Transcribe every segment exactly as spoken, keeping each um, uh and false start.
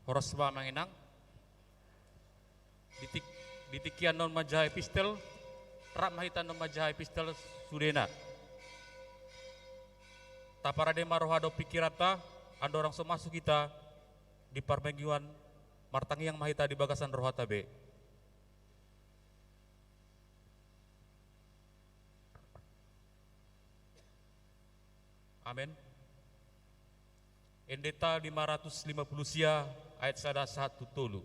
Horas ma amang inang. Di tik-, di tingki annon manjaha epistel, rap ma hita annon manjaha epistel sudena. Taparade ma roha dohot pingkiranta, andorang so masuk hita di parmingguan, martangiang ma hita di bagasan rohanta be. Amen. Endenta lima ratus lima puluh sia, ayat sada sahat tu tolu.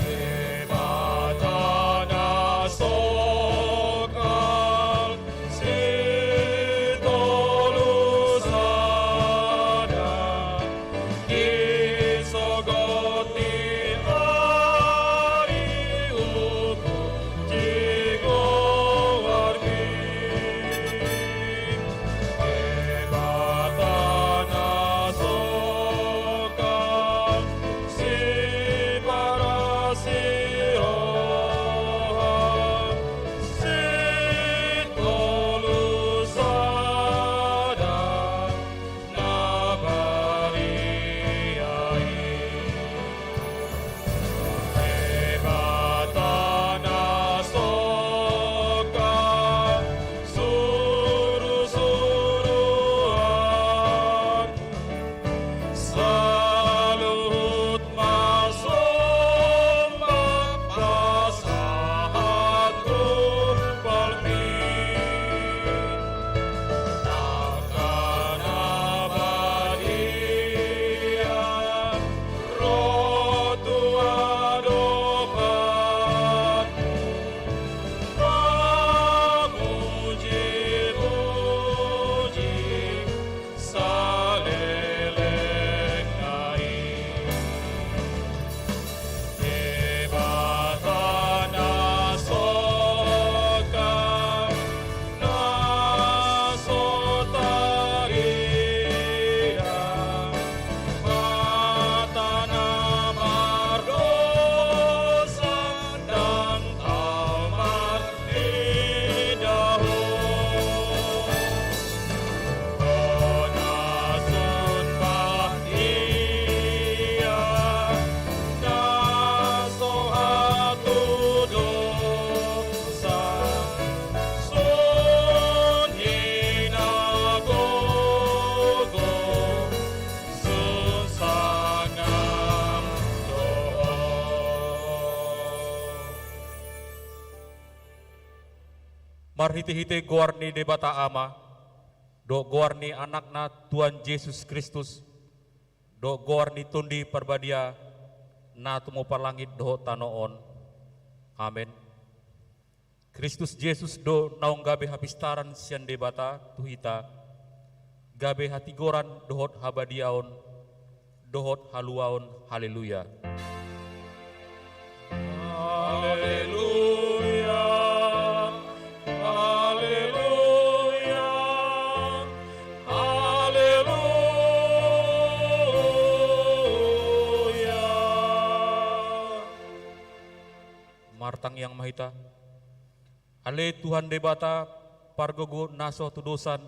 Debata na sokal, sitolu sada, di sogot ni ari huhut di goarmi. Debata na sokal, siparasi roha, sitolu sada, na badia i. Debata na sokal, surusuruan, saluhut ma somba pasahat humpalmi. Angka na badia ro tu adopanmu, mamujimuji saleleng ni ari. Debata na sokal, na so tarida, mata na mardosa ndang tau mar- Idaho, Ho na sun bahdia, na so hatudosan, sun hinagogo, sun sangap do Ho. Marhitehite goar ni Debata Ama, dohot goar ni Anakna Tuhan Jesus Kristus, dohot goar ni Tondi Parbadia, na tumompa langit dohot tano on. Amen. Kristus Jesus do naung gabe hapistaran sian Debata tu hita, gabe hatigoran dohot habadiaon, dohot haluaon. Haleluya. Haleluya, haleluya, haleluya. Martangiang ma hita. Ale Tuhan Debata, pargogo na so hatudosan,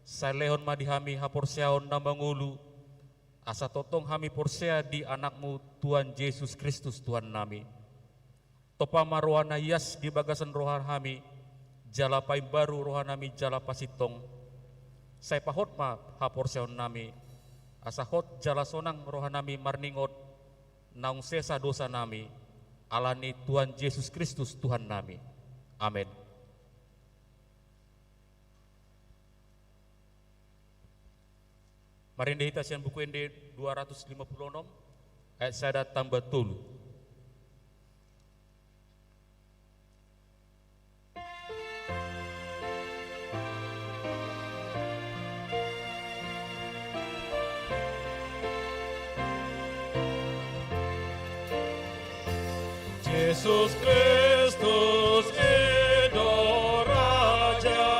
sai lehon ma di hami haporseaon na mangolu, asa tongtong hami porsea di Anakmu Tuhan Jesus Kristus Tuhannami. Tompa ma roha na ias di bagasan rohanami, jala paimbaru rohanami jala pasintong. Sai pahot ma haporseaonnami, asa hot jala sonang rohanami marningot, naung sesa dosanami, ala ni Tuhan Jesus Kristus Tuhannami. Amen. Marende hita sian Buku Ende dua ratus lima puluh onom, ayat sada tamba tolu. Jesus Kristus i do Raja,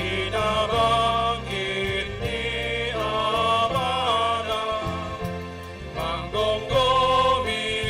i na bangkit ni Amana, manggomgomi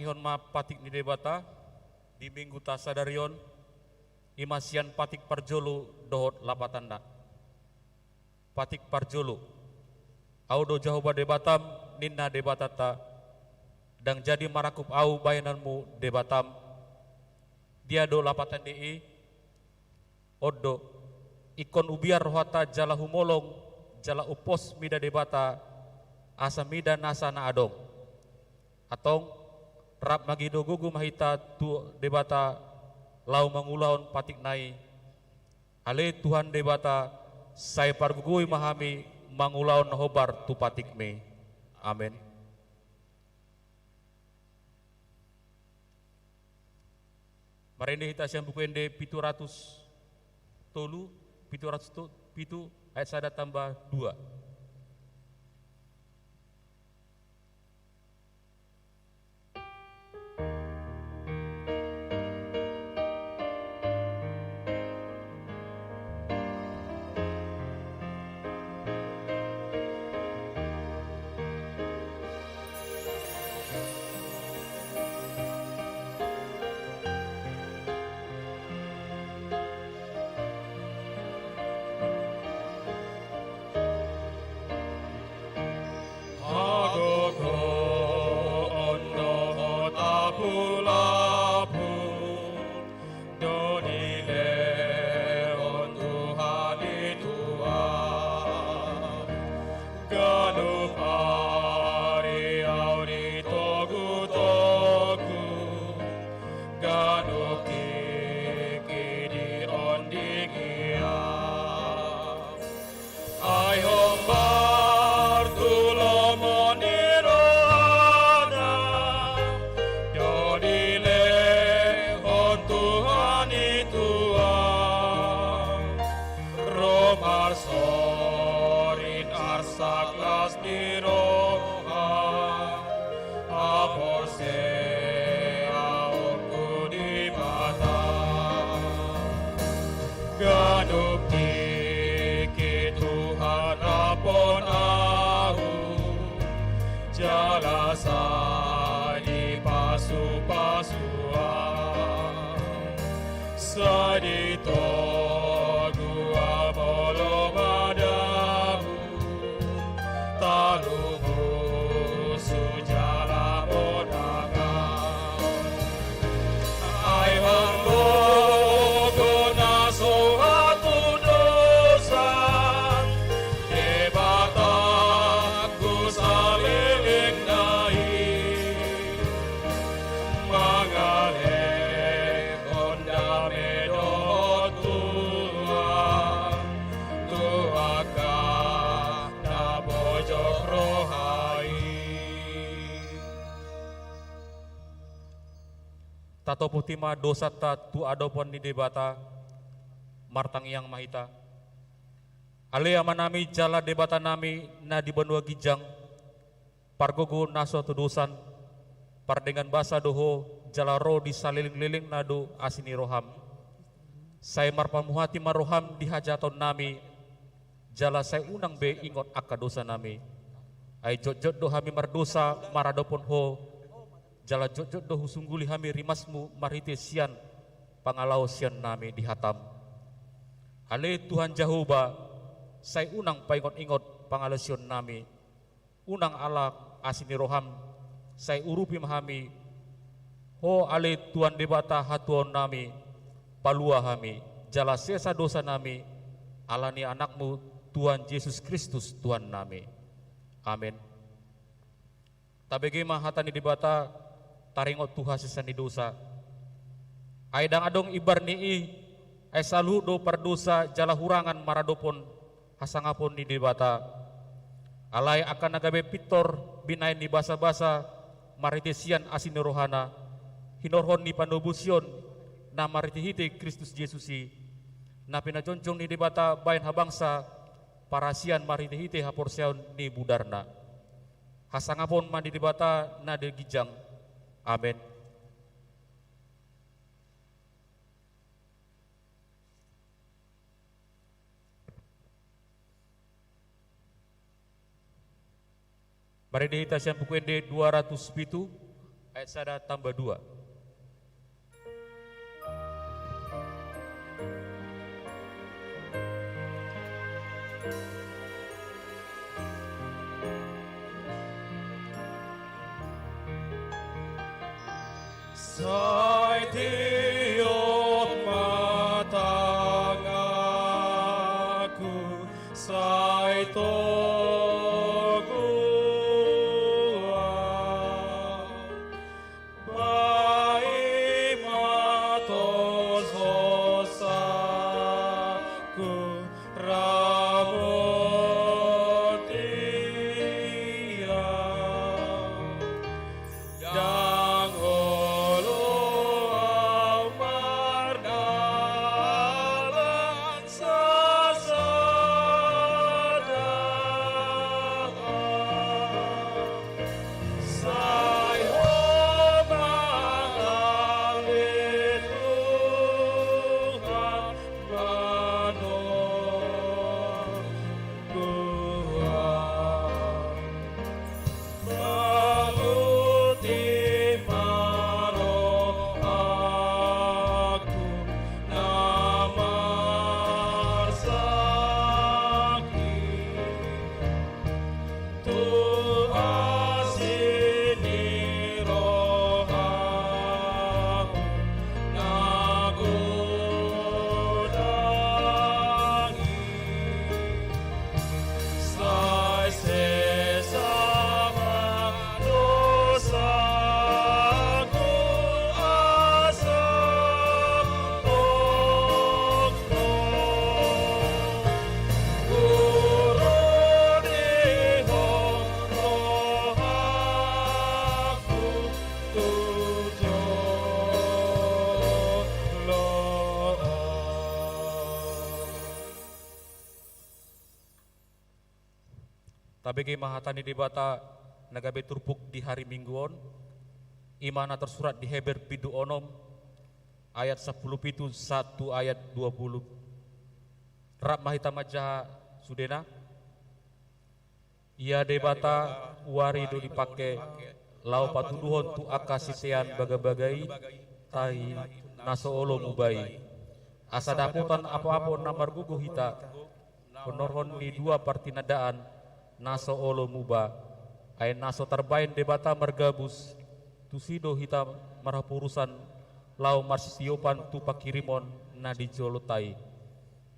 Patikon ma patik ni Debata di Mingguta sadari on, i ma sian patik parjolo dohot lapatanna. Patik parjolo. Ahu do Jahowa Debatam, ninna Debatanta, ndang jadi marangkup ahu bahenanmu Debatam. Dia do lapatan ni i? On do, ingkon hubiar rohanta jala humolong, jala umpos mida Debata, asa mida nasa na adong. Antong, rap mangido gogo ma hita tu Debata, laho mangulahon patikna i. Ale Tuhan Debata, sai pargogoi ma hami mangulahon na hombar tu patikmi. Amen. Marende hita sian Buku Ende pitu ratus tolu, pitu ratus pitu, ayat sada tambah dua. Hagogoon dohot apulapul do dilehon Tuhan i tu ahu. Ganup ari ahu ditogutogu, ganup tingki diondingi ahu. Ai hombar tu lomo ni rohana do dilehon Tuhan i tu ahu. Ro marsorit arsak las ni roha, ahu porsea ahu tu Debata. Ganup tingki Tuhan rap on ahu, jala sai dipasupasu ahu. Sai ditogu ahu molo madabu, talu musu jala monang ahu. Ai margogo na so hatudosan, Debatangku saleleng na i, mangalehon dame dohot tua tu angka na bojok roha i. Tatopoti ma dosanta tu adopan ni Debata, martangiang ma hita. Ale Amanami jala Debatanami na di banua ginjang, pargogo na so hatudosan, pardenggan basa do Ho, jala ro di salelenglelengna do asi ni roham. Sai marpamuhati ma roham di hajahatonnami, jala sai unang be ingot angka dosanami. Ai jotjot do hami mardosa maradophon Ho, jala jotjot do husungguli hami rimasmu marhite sian pangalaosionnami di hatam. Ale Tuhan Jahowa, sai unang paingotingot pangalaosionnami, unang alap asi ni roham, sai urupi ma hami. Ho ale Tuhan Debata hatuaonnami, palua hami, jala sesa dosanami, ala ni Anakmu Tuhan Jesus Kristus Tuhannami. Amen. Tabege ma hata ni Debata, taringot tu hasesaan ni dosa. Ai ndang adong imbar ni i, ai saluhut do pardosa jala hurangan maradophon hasangapon ni Debata. Alai angka na gabe pintor binahen ni basabasa marhite sian asi ni rohana, hinorhon ni panobusion na marhitehite Kristus Jesus i, na pinajongjong ni Debata bahen habangsa parasian marhitehite haporseaon ni budarna. Hasangapon ma ni Debata na di ginjang. Amen. Marende hita sian Buku Ende dua ratus pitu, Ayat sada tambah dua. Sai tiop ma tanganku, sai togu au. Paima tolhasku, ramoti au. Ndang olo au mardalan sasada. Sai Ho ma ale Tuhan manongtong au. Baluti ma rohangku na marsangkir tu asi ni rohangku na godang i. Sai sesa ma dosangku asa tongtong huruni Ho rohangku tu jolo on. Tabege ma hata ni Debata na gabe turpuk di hari Minggu on, i ma na tarsurat di Heber bindu onom ayat sampulu pitu sahat tu ayat dua pulu. Rap ma hita manjaha sudena. Ia Debata uari do dipangke laho patuduhon tu angka sitean bagabaga i tahi na so olo muba i. Asa dapotan apoapo na margogo hita, honorhon ni dua partinandaan na so olo muba, ai na so tarbaen Debata margabus, tusi do hita marhaporusan laho marsitiopan tu panghirimon na di jolonta i.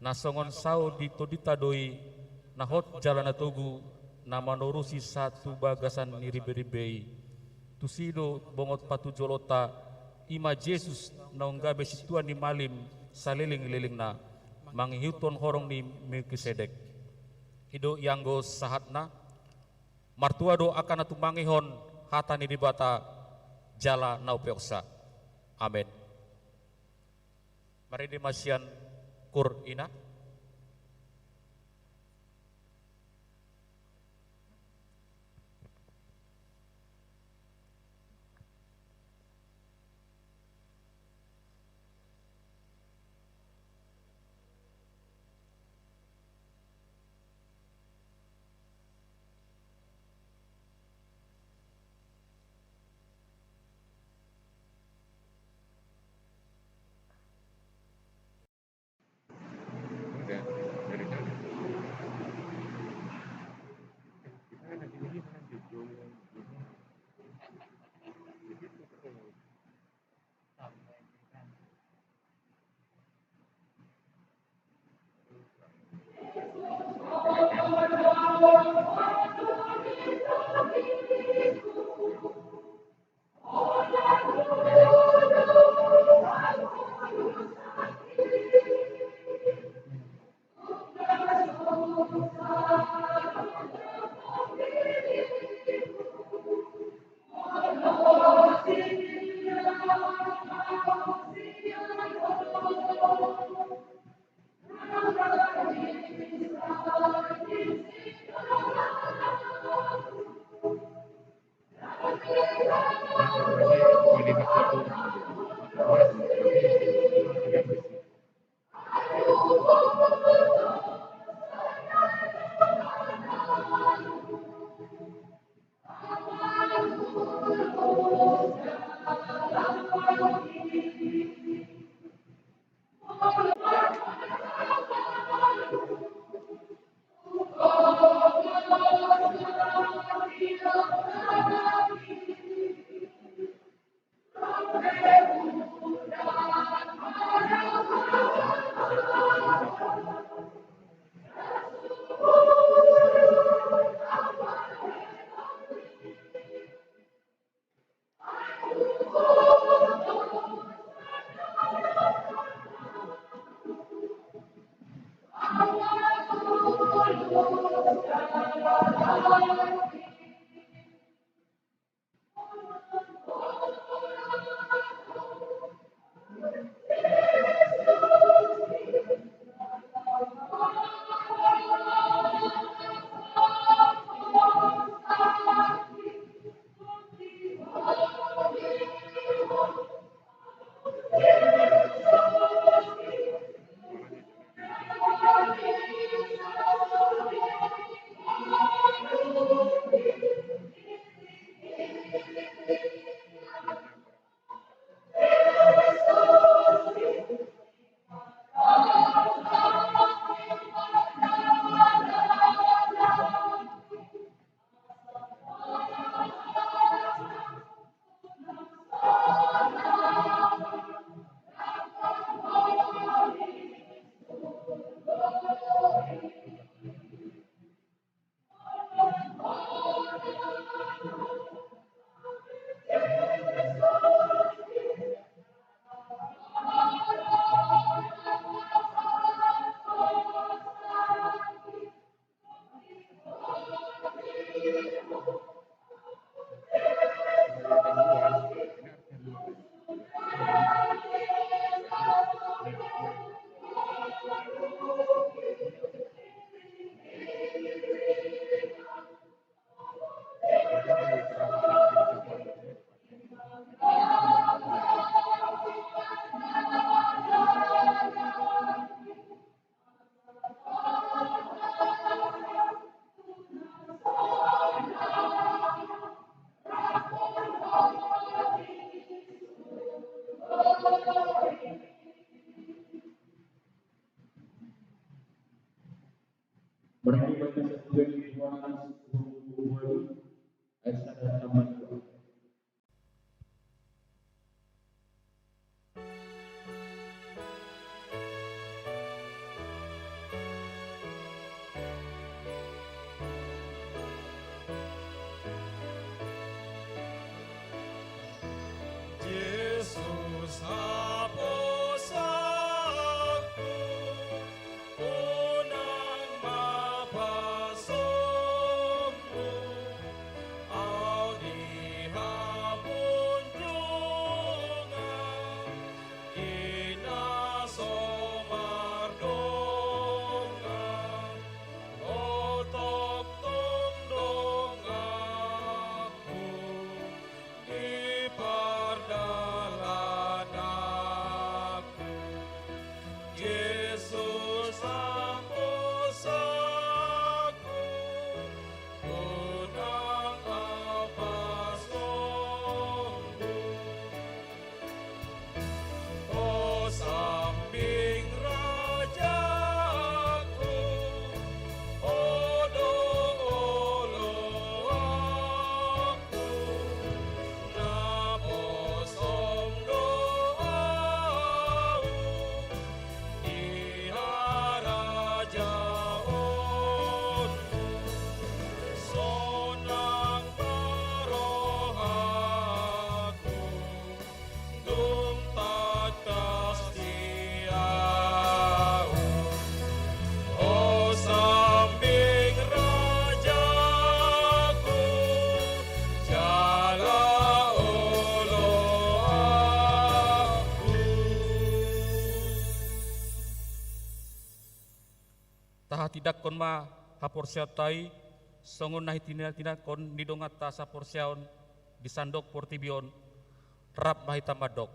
Na songon sao di tondinta do i, na hot jala na togu, na manorusi sahat tu bagasan ni ribeiribe i. Tusi do bongot patujolonta, i ma Jesus naung gabe sintua ni malim salelenglelengna, mangihuthon horong ni Melkisedek. I do ianggo sahatna. Martua do angka na tumangihon hata ni Debata jala na umpeopsa. Amen. Marende ma sian koor ina. Berarti baca satu dari Yohanes dua puluh dua ayat satu tambah dua. Jesus haposanku, unang ma pasombu au di hamunjungan, i na so mardongan, o tongtong donganku di pardalananku. Jesus haposanku, unang ma pasombu. O sambing rajaku, o do oloanku, na posom do au di harajaonmu. Sonang ma rohaku, dung tangkas di au. O sambing rajaku, jala oloanku. Tahatindangkon ma haporseaonta i, songon na hitindatindangkon ni donganta saporseaon di sandok portibi on. Rap ma hita mandok.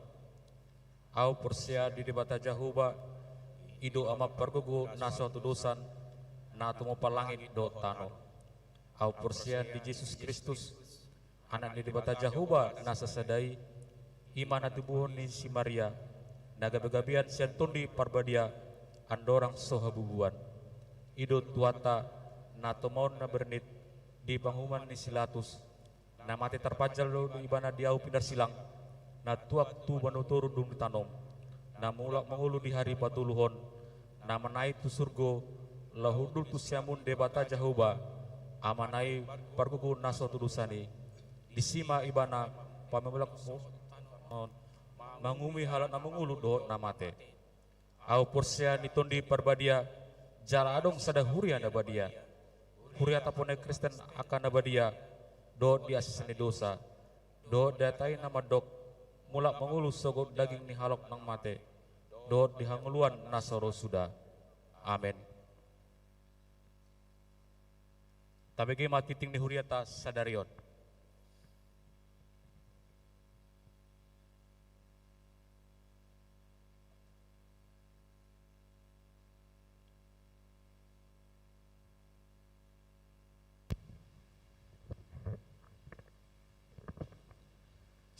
Au porsea di Debata Jahowa, i do Ama pargogo na so hatudosan, na tumompa langit dohot tano. Au porsea di Jesus Kristus, Anak ni Debata Jahowa na sasada i, i ma na tubuhon ni si Maria, na gabegabean sian Tondi Parbadia, andorang so habubuan. I do Tuhanta, na tomaon na bernit, di panguhuman ni si Latus, na mate tarpanjalo do Ibana di ahu pinarsilang, na tuak tu banua toru dung ditanom, na mulak mangolu di hari patoluhon, na manaek tu surgo, laho hundul tu siamun Debata Jahowa, Amana i pargogo na so hatudosan i. Disi ma Ibana pamemulak, manguhumi halak na mangolu dohot na mate. Au porsea di Tondi Parbadia, jala adong sada huria na badia. Huria Taponek Kristen angka na badia, dohot di hasesaan ni dosa, dohot di hata i na mandok, mulak mangolu sogot daging ni halak naung mate, dohot di hangoluan na so ro suda. Amen. Tabege ma tingting ni huriata sadari on.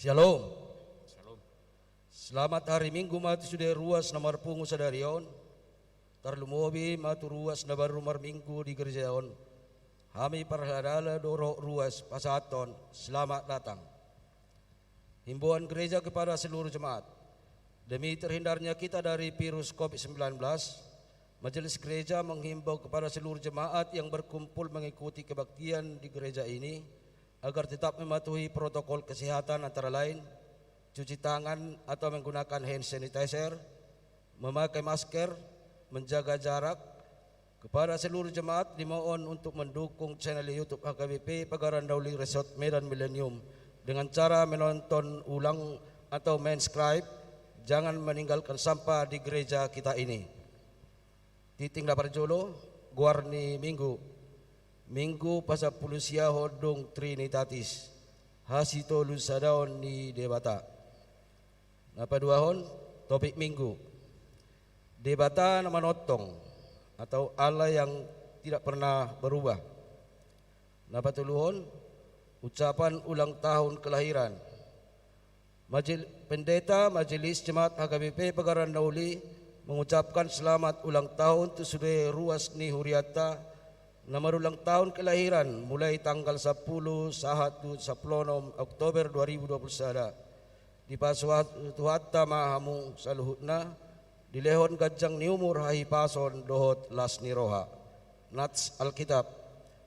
Syalom. Syalom. Selamat hari Minggu ma tu sude ruas na marpungu sadari on. Tarlumobi ma tu ruas na baru marminggu di gereja on. Hami parhalado dohot ruas pasahathon selamat datang. Himbauan gereja kepada seluruh jemaat. Demi terhindarnya kita dari virus covid sembilan belas, Majelis Gereja menghimbau kepada seluruh jemaat yang berkumpul mengikuti kebaktian di gereja ini agar tetap mematuhi protokol kesehatan, antara lain cuci tangan atau menggunakan hand sanitizer, memakai masker, menjaga jarak. Kepada seluruh jemaat, dimohon untuk mendukung channel YouTube H K B P Pagaran Dauli Resort Medan Millennium dengan cara menonton ulang atau mensubscribe. Jangan meninggalkan sampah di gereja kita ini. Tingting na parjolo, goar ni Minggu. Minggu pasampulu sia dung Trinitatis, hasitolusadaon ni Debata. Na paduahon, topik Minggu, Debata na manongtong, atau Allah yang tidak pernah berubah. Na patoluhon, ucapan ulang tahun kelahiran. Majel-, Pendeta Majelis Jemaat H K B P Pagaran Nauli mengucapkan selamat ulang tahun tu sude ruas ni hurianta na marulang tahun kelahiran mulai tanggal sampulu sahat tu sampulu onom Oktober dua ribu dua puluh sada. Dipasuhat Tuhanta ma hamu saluhutna, dilehon ganjang ni umur, hahipason dohot las ni roha. Nats Alkitab,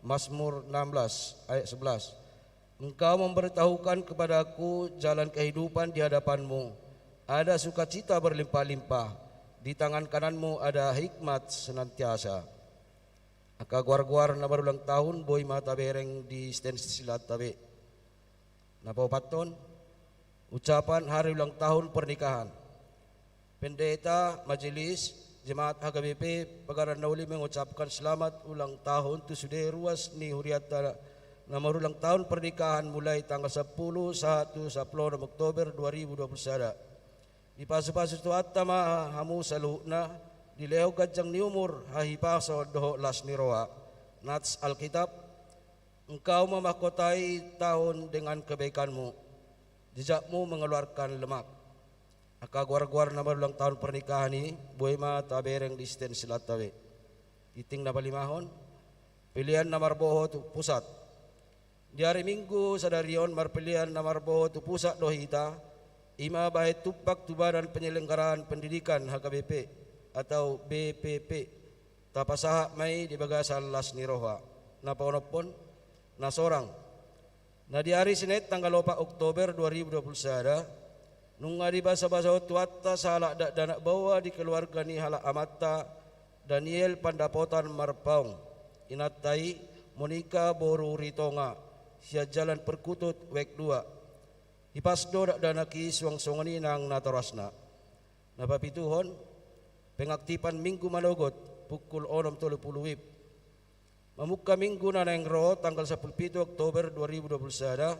Mazmur enam belas ayat sebelas. Engkau memberitahukan kepadaku jalan kehidupan, di hadapanmu ada sukacita berlimpah-limpah, di tangan kananmu ada hikmat senantiasa. Angka goar-goar na marulang tahun boi ma tabereng di sten silanta be. Na paopathon, ucapan hari ulang tahun pernikahan. Pendeta Majelis Jemaat H K B P Pagaran Nauli mengucapkan selamat ulang tahun tu sude ruas ni hurianta na marulang tahun pernikahan mulai tanggal sampulu sahat tu sampulu onom Oktober dua ribu dua puluh sada. Dipasupasu Tuhanta ma hamu saluhutna, dilehon ganjang ni umur, hahipason dohot las ni roha. Nats Alkitab, engkau memahkotai tahun dengan kebaikanmu, jejakmu mengeluarkan lemak. Angka goar-goar na marulang tahun pernikahan i boi ma tabereng di sten silanta be. Tingting na palimahon, pelean na marbohot tu pusat. Di ari Minggu sadari on marpelean na marbohot tu pusat do hita, i ma bahen tumpak tu Badan Penyelenggaraan Pendidikan H K B P atau B P P. Tapasahat ma i di bagasan las ni roha. Na paonomhon, na sorang. Na di ari Senin tanggal opat Oktober dua ribu dua puluh sada, nunga dibasabasahon Tuhanta sahalak dakdanak baoa di keluarga ni halak amanta Daniel Pandapotan Marpaung, inanta i Monika boru Ritonga, sian Jalan Perkutut Wek dua. Hipas do dakdanak i suang songon i nang natorasna. Na papituhon, pengaktifan Minggu manogot pukul onom tolu pulu WIB. Mamungka Minggu na naeng ro tanggal sampulu pitu Oktober dua ribu dua puluh sada,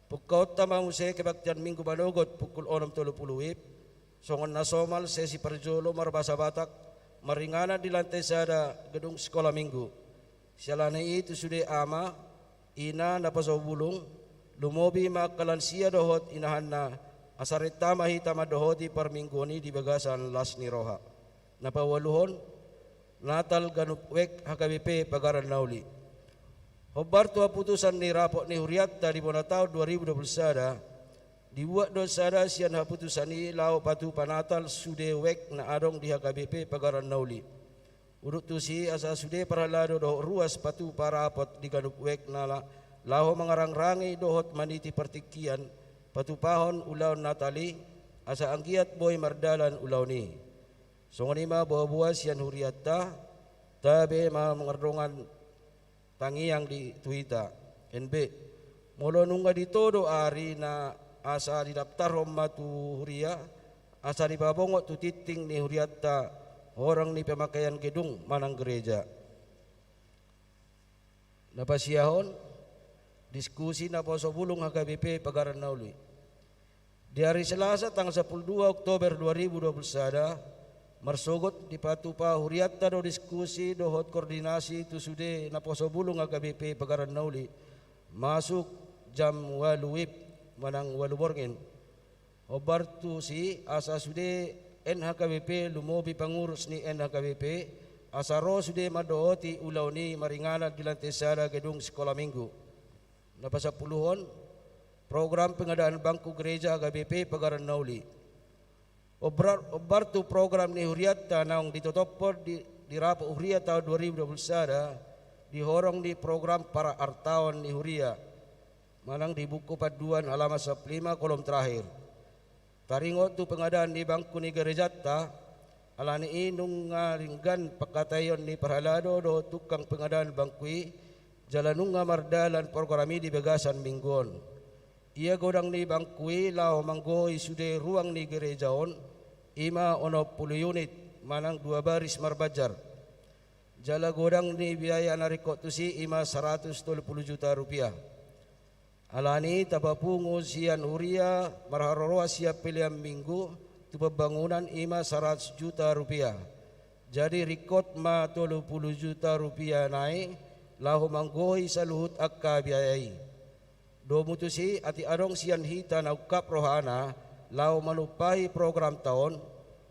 pungkaonta ma muse kebaktian Minggu manogot pukul onom tolu pulu WIB, songon na somal sesi parjolo marbahasa Batak, maringanan di lantai sada gedung Sikola Minggu. Siala ni i tu sude ama, ina naposo bulung, lumobi ma angka lansia dohot inahanna, asa renta ma hita mandohoti parmingguon i di bagasan las ni roha. Na paualuhon, Natal ganup wek H K B P Pagaran Nauli. Hombar tu haputusan ni rapot ni hurianta di bona taon dua ribu dua puluh sada, dibuat do sada sian haputusan i laho patupa Natal sude wek na adong di H K B P Pagaran Nauli. Udut tusi asa sude parhalado dohot ruas patupa rapot di ganup wek na la-, laho mangarangrangi dohot maniti partingkian, patupahon ulaon Natal i, asa anggiat boi mardalan ulaon i. Songon i ma boaboa sian hurianta, tabe ma mangardongan tangiang di tu hita. N B. Molo nunga ditodo ari na asa didaptarhon ma tu huria, asa dipabongot tu tingting ni hurianta horong ni pemakaian gedung manang gereja. Na pasiahon, diskusi naposo bulung H K B P Pagaran Nauli. Di ari Selasa tanggal sampulu dua Oktober dua ribu dua puluh sada, marsogot dipatupa hurianta do diskusi dohot koordinasi tu sude naposo bulung H K B P Pagaran Nauli, masuk jam ualu WIB manang ualu borngin. Hombar tusi asa sude N H K B P lumobi pangurus ni N H K B P, asa ro sude mandohoti ulaon i maringanan di lantai sada gedung Sikola Minggu. Na pasampuluhon, program pengadaan bangku gereja H K B P Pagaran Nauli. Hombar, hombar tu program ni hurianta naung ditotophon di, di rapot huria taon dua ribu dua puluh sada, di horong ni program parartaon ni huria, manang di buku panduan halaman sampulu lima kolom terakhir. Taringot tu pengadaan ni bangku ni gerejanta, ala ni i nunga denggan pangkataion ni parhalado dohot tukang pengadaan bangku i, jala nunga mardalan program i di bagasan minggu on. Ia godang ni bangku i laho manggohi sude ruang ni gereja on, i ma onom pulu unit, manang dua baris marbanjar. Jala godang ni biaya na ringkot tusi i ma saratus tolu pulu juta rupiah. Ala ni i tapapungu sian huria marharoroan sian pelean Minggu tu pembangunan i ma saratus juta rupiah. Jadi ringkot ma tolu pulu juta rupiah nai laho manggohi saluhut angka biaya i. Domu tusi, atik adong sian hita na ungkap rohana laho manumpahi programta on,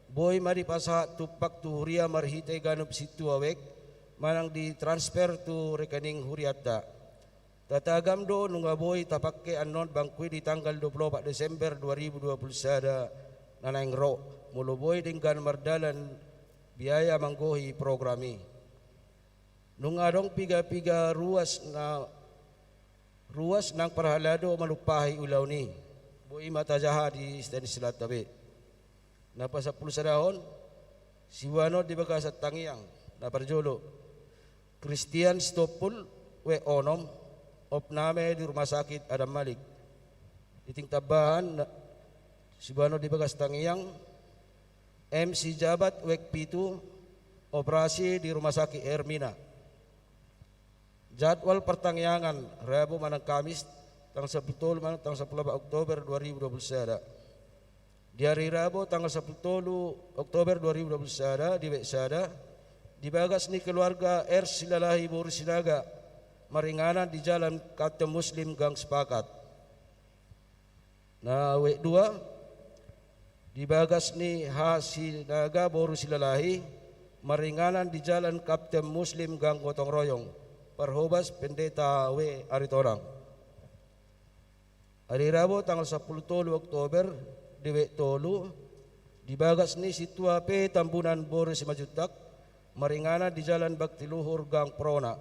boi ma dipasahat tumpak tu huria marhite ganup sintua wijk manang ditransfer tu rekening hurianta. Tatagam do nunga boi tapangke annon bangkui di tanggal dua puluh opat Desember dua ribu dua puluh sada na naeng ro, molo boi denggan mardalan biaya manggohi program i. Nunga adong piga-piga ruas na, ruas nang parhalado manumpahi ulaon i. Boi ma tajaha di Stanislas Tabe. Na pasampulu sadahon, siboanon di bagasan tangiang, na parjolo Christian Sitompul, wijk onom, opname di Rumah Sakit Adam Malik. Di tingki tambahan, na, siboanon di bagas tangiang, M C Jabat, wijk pitu, operasi di Rumah Sakit Hermina. Jadwal partangiangan Rabu manang Kamis, tanggal sampulu tolu manang tanggal sampulu opat Oktober dua ribu dua puluh sada. Di ari Rabu tanggal sampulu tolu Oktober dua ribu dua puluh sada, di wijk sada, di bagas ni keluarga R Silalahi boru Sinaga, maringanan di Jalan Kapten Muslim Gang Sepakat. Na wijk dua, di bagas ni H Sinaga boru Silalahi, maringanan di Jalan Kapten Muslim Gang Gotong Royong, parhobas Pendeta W Aritonang. Ari Rabu tanggal sampulu tolu Oktober, di wijk tolu, di bagas ni Sintua P Tambunan boru Simanjuntak, maringanan di Jalan Baktiluhur Gang Prona,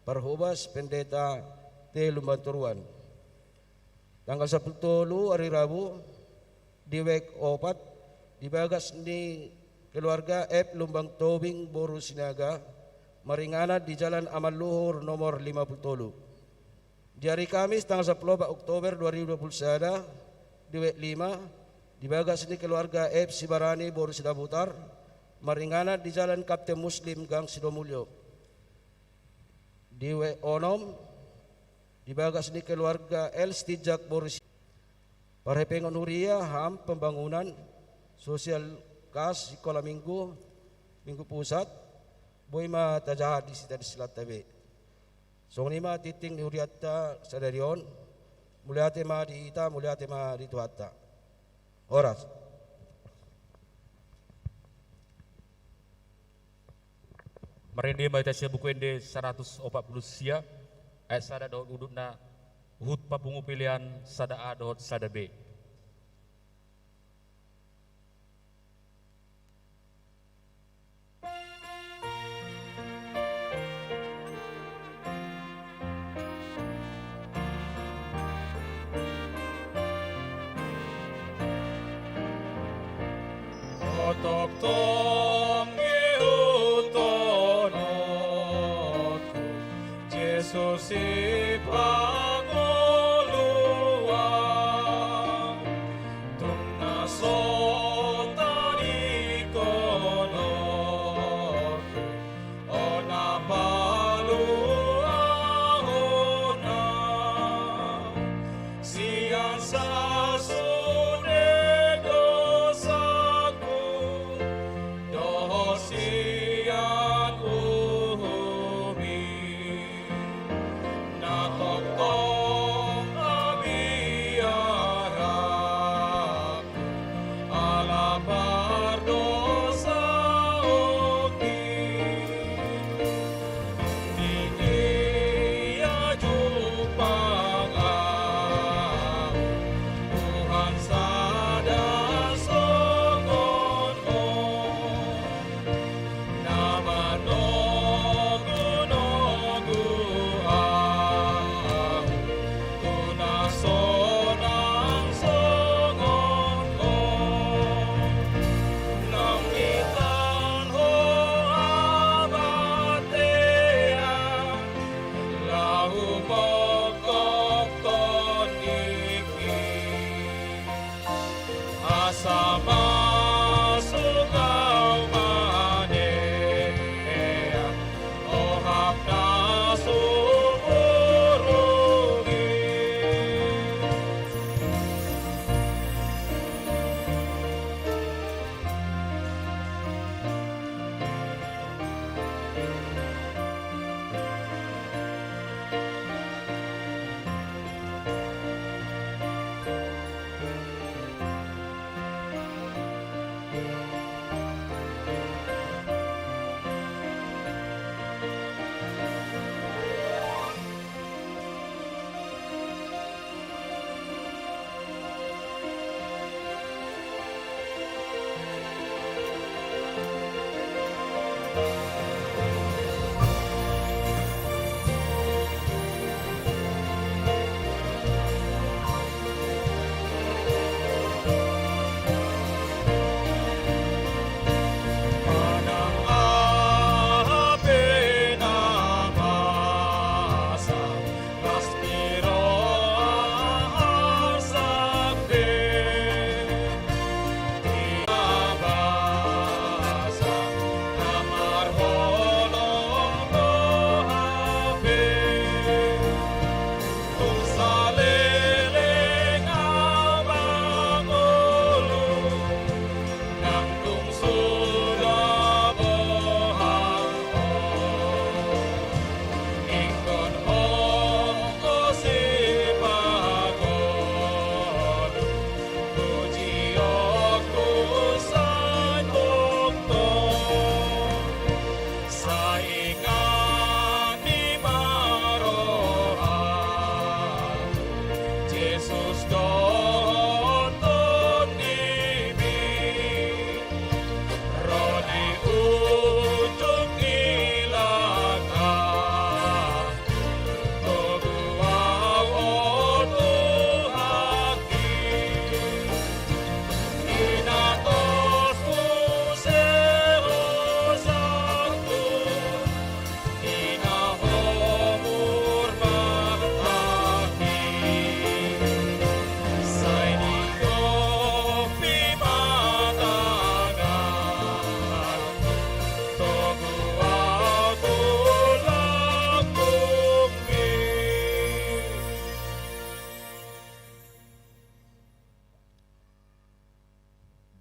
parhobas Pendeta T Lumbantoruan. Tanggal sampulu tolu ari Rabu, di wijk opat, di bagas ni keluarga F Lumbang Tobing boru Sinaga, maringanan di Jalan Aman Luhur nomor lima puluh tolu. Di ari Kamis tanggal sampulu opat Oktober dua ribu dua puluh sada, di wijk lima, di bagas ni keluarga F Sibarani boru Sidabutar, maringanan di Jalan Kapten Muslim Gang Sidomulyo. Di wijk onom, di bagas ni keluarga L Sitinjak boru Si-, parhepengon huria, HAM, pembangunan, sosial kas, sikola minggu, minggu pusat, boi ma tajaha di Stanislas Tabe. Songon i ma tingting ni hurianta sadari on, mauliate ma di hita, mauliate ma di Tuhanta. Horas. Marende ma hita sian Buku Ende saratus opat pulu sia, ayat sada dohot udutna, huhut papungu pelean sada A dohot sada B. Tongtong ihuthononku Jesus Sipangolu ahu, tung na so tadingkononku on na paluahonna. Sian sasude dosaku dohot sian uhumi, na tongtong abiaran ala pardosaonki. Dung i ia jumpang ahu Tuhan sada songon ho, na manogunogu ahu tu na sonang songon ho. Naung diihuthon ho habattean laho mongkophon dingki, asa masuk ahu manean ohat na sumurung i.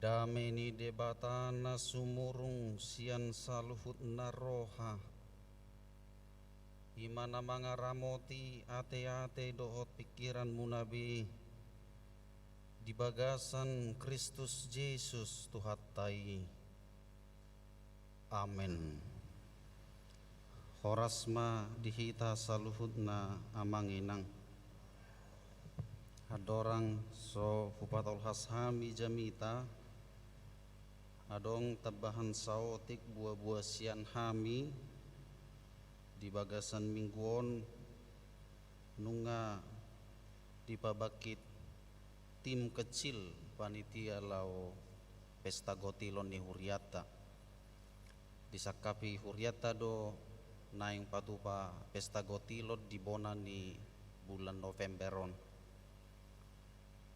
Dame ni Debata na sumurung sian saluhutna roha, i ma na mangaramoti ateate dohot pingkiranmuna be di bagasan Kristus Jesus Tuhanta i. Amen. Horas ma di hita saluhutna amang inang. Andorang so hupatolhas hami jamita, adong tambahan saotik buabua sian hami di bagasan minggu on, nunga dipabangkit tim kecil panitia laho pesta gotilon ni hurianta. Disangkapi hurianta do naeng patupa pesta gotilon di bona ni bulan November on.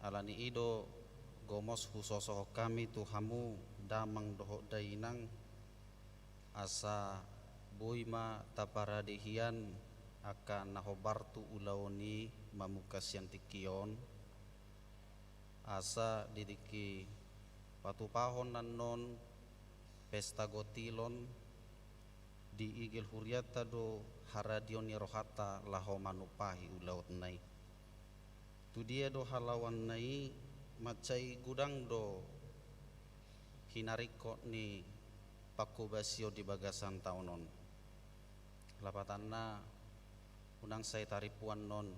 Alani i do gomos husosohon hami tu hamu damang dohot dainang, asa boi ma taparade hian angka na hombar tu ulaon i mamungka sian tingki on, asa di tingki patupahon annon pesta gotilon, diigil hurianta do haradion ni rohanta laho manumpahi ulaonna i. Tu dia do halaoanna i, mansai godang do hinaringkot ni panghobasion di bagasan taon on. Lapatanna, unang sai tarimpu annon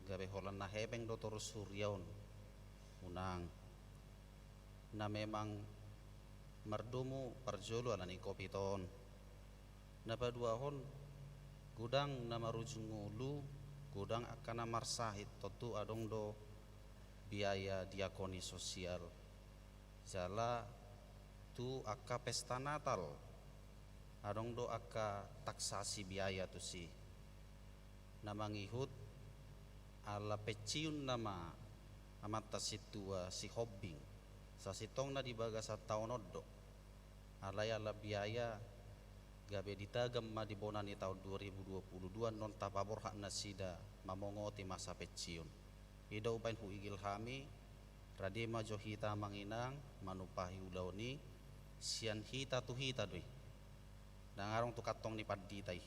gabe holan na hepeng do torus huria on. Unang. Na memang mardomu parjolo alani covid on. Na paduahon, godang na marujung ngolu, godang angka na marsahit, tontu adong do biaya diakoni sosial. Jala tu angka pesta Natal, adong do angka taksasi biaya tusi. Na mangihut ala pensiun nama amanta sintua Sihombing, sasintongna di bagasan taon on do. Alai ala biaya gabe ditagam ma di bona ni taon dua ribu dua puluh dua annon tapaborhat nasida mamongoti masa pensiun. I do umbaen huigil hami, rade ma jo hita amang inang manumpahi ulaon i, sian hita tu hita do i. Ndang adong tu kantong ni pandita i.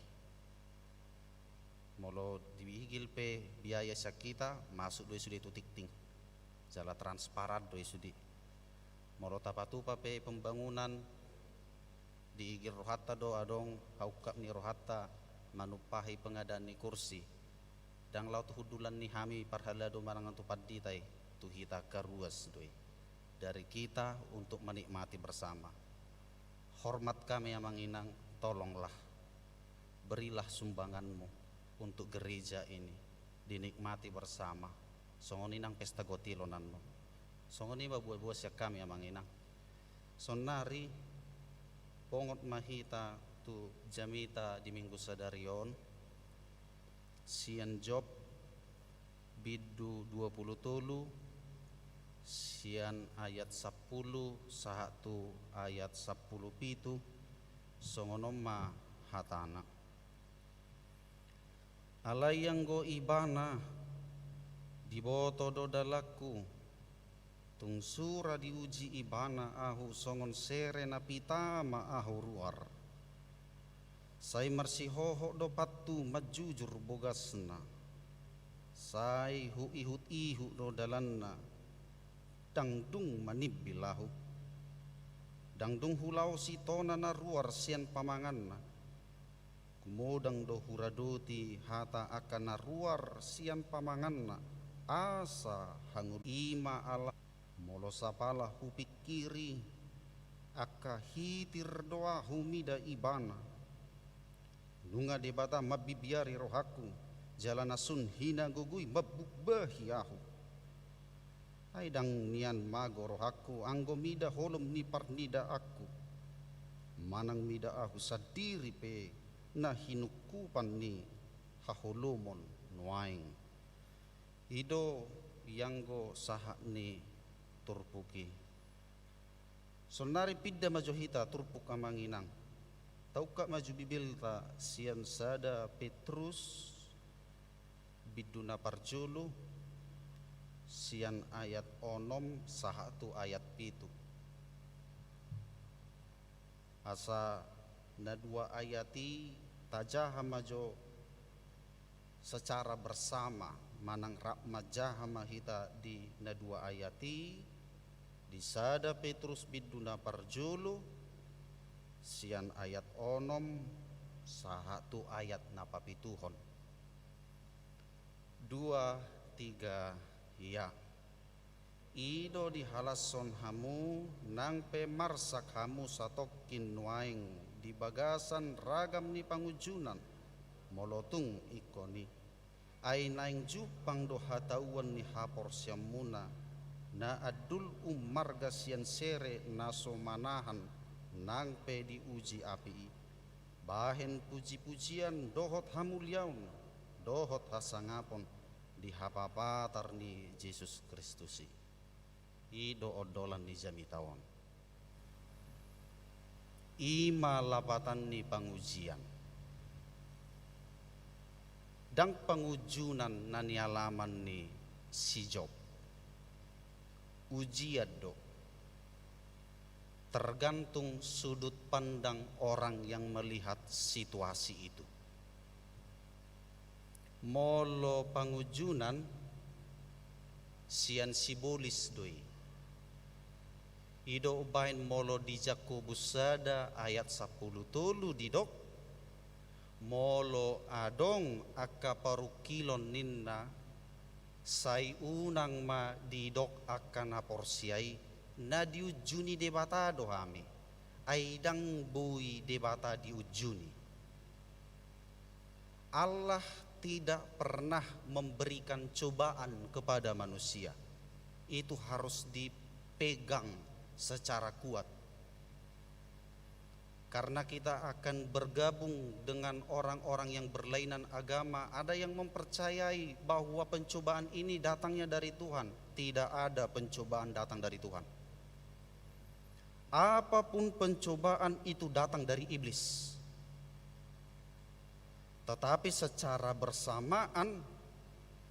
Molo diigil pe biaya sian hita, masuk do i sude tu tingting. Jala transparan do i sude. Molo tapatupa pe pembangunan, diigil rohanta do adong haungkap ni rohanta manumpahi pengadaan ni kursi. Ndang laho tu hundulan ni hami parhalado manang tu pandita i, tu hita angka ruas do i. Dari kita untuk menikmati bersama. Hormat kami amang inang, tolonglah. Berilah sumbanganmu untuk gereja ini dinikmati bersama. Songon i nang pesta gotilon annon. Songon i ma buabua sian hami amang inang. Saonnari bongot ma hita tu jamita di minggu sadari on. Sian Job bindu dua puluh tolu, sian ayat sampulu sahat tu ayat sampulu pitu, songon on ma hatana. Alai anggo Ibana, diboto do dalanku, tung sura diuji Ibana ahu songon sere na pita ma ahu ruar. Sai marsihohot do pattu manjujur bogasna. Sai huihut-ihut do dalanna, ndang dung manimbil ahu. Ndang dung hulaosi tona na ruar sian pamanganna. Gumodang do huradoti hata angka na ruar sian pamanganna, asa hangolu i ma ala. Molo sapala hupingkiri, angka hitir do ahu mida Ibana. Nunga Debata mambibiari rohangku, jala na sun hinagogoi mambumbahi ahu. Ai ndang nian mago rohangku anggo mida holom ni parnidaanku. Manang mida ahu sandiri pe na hinungkupan ni haholomon nuaeng. I do ianggo sahat ni turpuk i. Saonnari pinda ma jo hita turpuk amang inang. Taungkap ma jo Bibelta sian sada Petrus bindu na parjolo, sian ayat onom sahat tu ayat pitu. Asa na dua ayat i tajaha ma jo secara bersama, manang rap manjaha ma hita di na dua ayat i, di sada Petrus bindu na parjolo, sian ayat onom sahat tu ayat na papituhon. Dua, tiga, ya. I do dihalashon hamu, nang pe marsak hamu satongkin nuaeng di bagasan ragam ni pangunjunan, molo tung ingkon i. Ai naeng jumpang do hatahuon ni haporseaonmuna, na andul ummarga sian sere na so manahan, nang pe diuji api i, bahen pujipujian dohot hamuliaon, dohot hasangapon di hapapatar ni Jesus Kristus i. I do ondolan ni jamita on. I ma lapatan ni pangujian. Ndang pangunjunan na nialaman ni si Job. Ujian do. Tergantung sudut pandang orang yang melihat situasi itu. Molo pangunjunan, sian sibolis do i. I do umbahen molo di Jakobus sada ayat sampulu tolu didok, molo adong angka parungkilon ninna, sai unang ma didok angka na porsea i, na diunjuni Debata do hami, ai ndang boi Debata diunjuni. Allah tidak pernah memberikan cobaan kepada manusia. Itu harus dipegang secara kuat. Karena kita akan bergabung dengan orang-orang yang berlainan agama, ada yang mempercayai bahwa pencobaan ini datangnya dari Tuhan. Tidak ada pencobaan datang dari Tuhan. Apapun pencobaan itu datang dari iblis. Tetapi secara bersamaan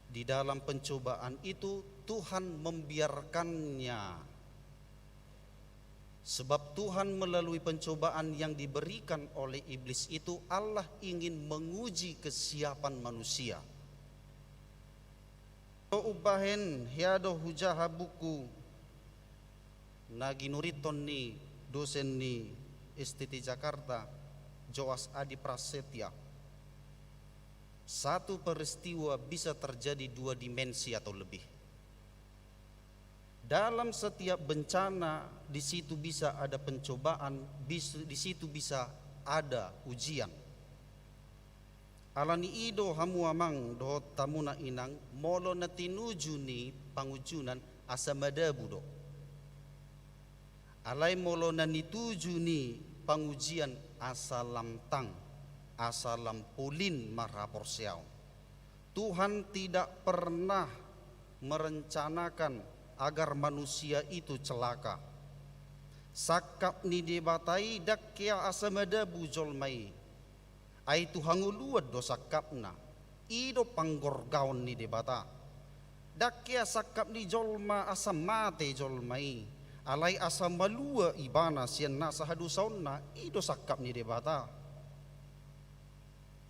di dalam pencobaan itu Tuhan membiarkannya. Sebab Tuhan melalui pencobaan yang diberikan oleh iblis itu, Allah ingin menguji kesiapan manusia. Umbahen hea do hujaha buku na ginurithon ni dosen ni S T T Jakarta, Joas Adi Prasetya. Satu peristiwa bisa terjadi dua dimensi atau lebih. Dalam setiap bencana, di situ bisa ada pencobaan, bis-, di situ bisa ada ujian. Ala ni i do hamu amang dohot hamuna inang, molo na tinuju ni pangunjunan asa madabu do. Alai molo na nituju ni pangujian asa lam tang, asa lam polin marhaporseaon. Tuhan tidak pernah merencanakan agar manusia itu celaka. Sangkap ni Debata i ndang hea asa madabu jolma i. Ai tu hangoluan do sangkapna. I do panggorgaon ni Debata. Ndang hea sangkap ni jolma asa mate jolma i. Alai asa malua ibana sian nasa hadosaonna, i do sangkap ni Debata.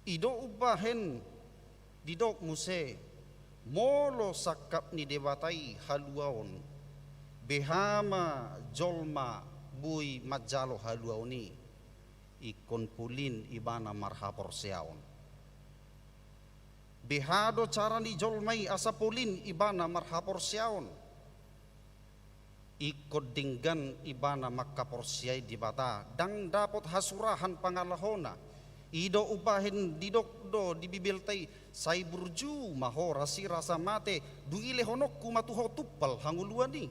I do umbahen didok muse, molo sangkap ni Debata i haluaon, beha ma jolma boi manjalo haluaon i, ingkon polin ibana marhaporseaon. Beha do cara ni jolma i asa polin ibana marhaporseaon. Ingkon denggan ibana mangkaporseai Debata, ndang dapot hasurahan pangalahona. I do umbahen didok do di Bibelta i, sai burju ma ho rasirasa mate, dung i lehononku ma tu ho tumpal hangoluan i.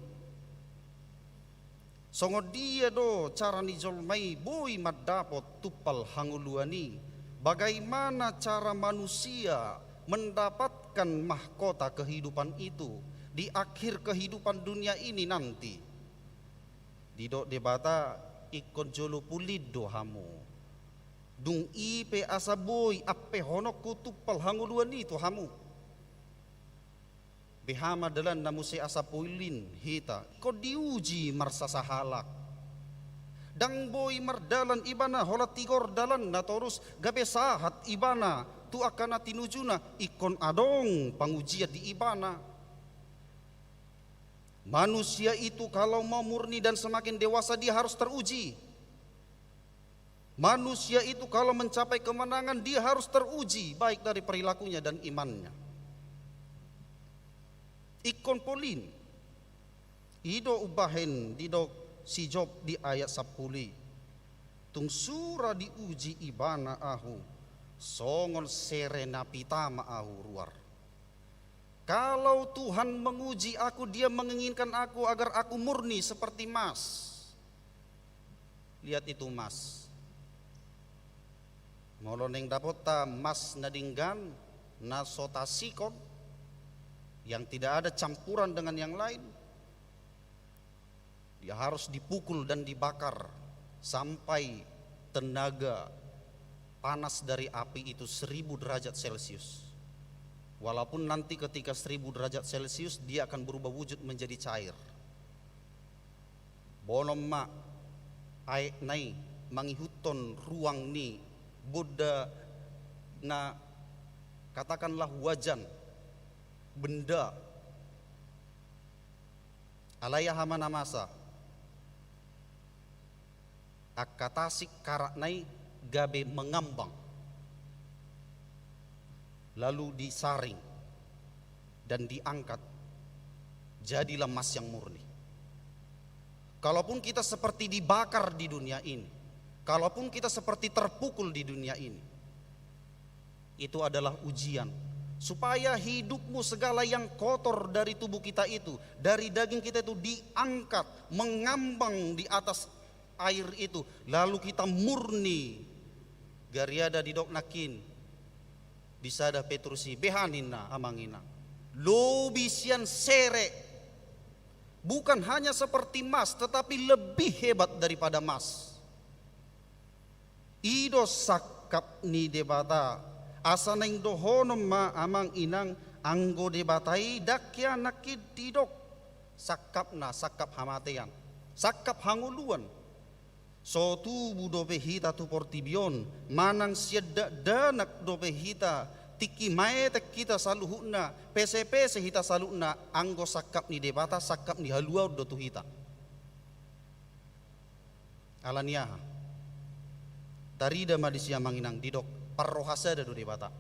Songon dia do cara ni jolma i boi mandapot tumpal hangoluan i? Bagaimana cara manusia mendapatkan mahkota kehidupan itu di akhir kehidupan dunia ini nanti? Didok Debata, ingkon jolo polin do hamu. Dung i pe asa boi ampehononku tumpal hangoluan i tu hamu. Beha ma dalanna muse asa polin hita? Ingkon diuji marsasahalak. Ndang boi mardalan ibana holan tigor dalanna torus gabe sahat ibana tu angka na tinujuna, ingkon adong pangujian di ibana. Manusia itu kalau mau murni dan semakin dewasa, dia harus teruji. Manusia itu kalau mencapai kemenangan, dia harus teruji, baik dari perilakunya dan imannya. Ingkon polin. I do umbahen didok si Job di ayat sampulu i, tung sura diuji ibana ahu, songon sere na pita ma ahu ruar. Kalau Tuhan menguji aku, Dia menginginkan aku agar aku murni seperti emas. Lihat itu emas. Molo naeng dapotta emas na denggan, na so tasikon, yang tidak ada campuran dengan yang lain, dia harus dipukul dan dibakar sampai tenaga panas dari api itu seribu derajat Celcius. Walaupun nanti ketika seribu derajat Celcius, dia akan berubah wujud menjadi cair. Bonom ma aekna i mangihuthon ruang ni bonda na, katakanlah, wajan, benda. Alai aha ma na masa? Angka tasik karakna i gabe mengambang, lalu disaring dan diangkat, jadilah emas yang murni. Kalaupun kita seperti dibakar di dunia ini, kalaupun kita seperti terpukul di dunia ini, itu adalah ujian, supaya hidupmu, segala yang kotor dari tubuh kita itu, dari daging kita itu, diangkat, mengambang di atas air itu, lalu kita murni. Gariada didok nangkin di sada Petrus i, beha ninna, amang inang, lobi sian sere. Bukan hanya seperti emas, tetapi lebih hebat daripada emas. I do sangkap ni Debata. Asa naeng dohonon ma, amang inang, anggo Debata i, ndang hea nangkin didok sangkapna sangkap hamatean, sangkap hangoluan. So tubu dope hita tu portibi on, manang sian dakdanak dope hita, tingki maetek hita saluhutna, pesepese hita saluhutna, anggo sangkap ni Debata, sangkap ni haluaon do tu hita. Ala ni aha? Tarida ma disi, amang inang, didok parroha sada do Debata.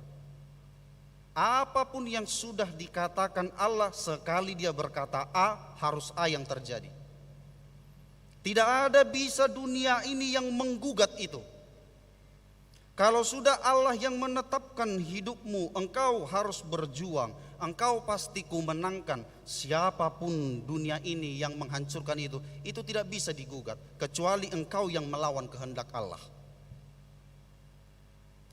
Apapun yang sudah dikatakan Allah, sekali Dia berkata A, harus A yang terjadi. Tidak ada bisa dunia ini yang menggugat itu. Kalau sudah Allah yang menetapkan hidupmu, engkau harus berjuang, engkau pasti kumenangkan. Siapapun dunia ini yang menghancurkan itu, itu tidak bisa digugat, kecuali engkau yang melawan kehendak Allah.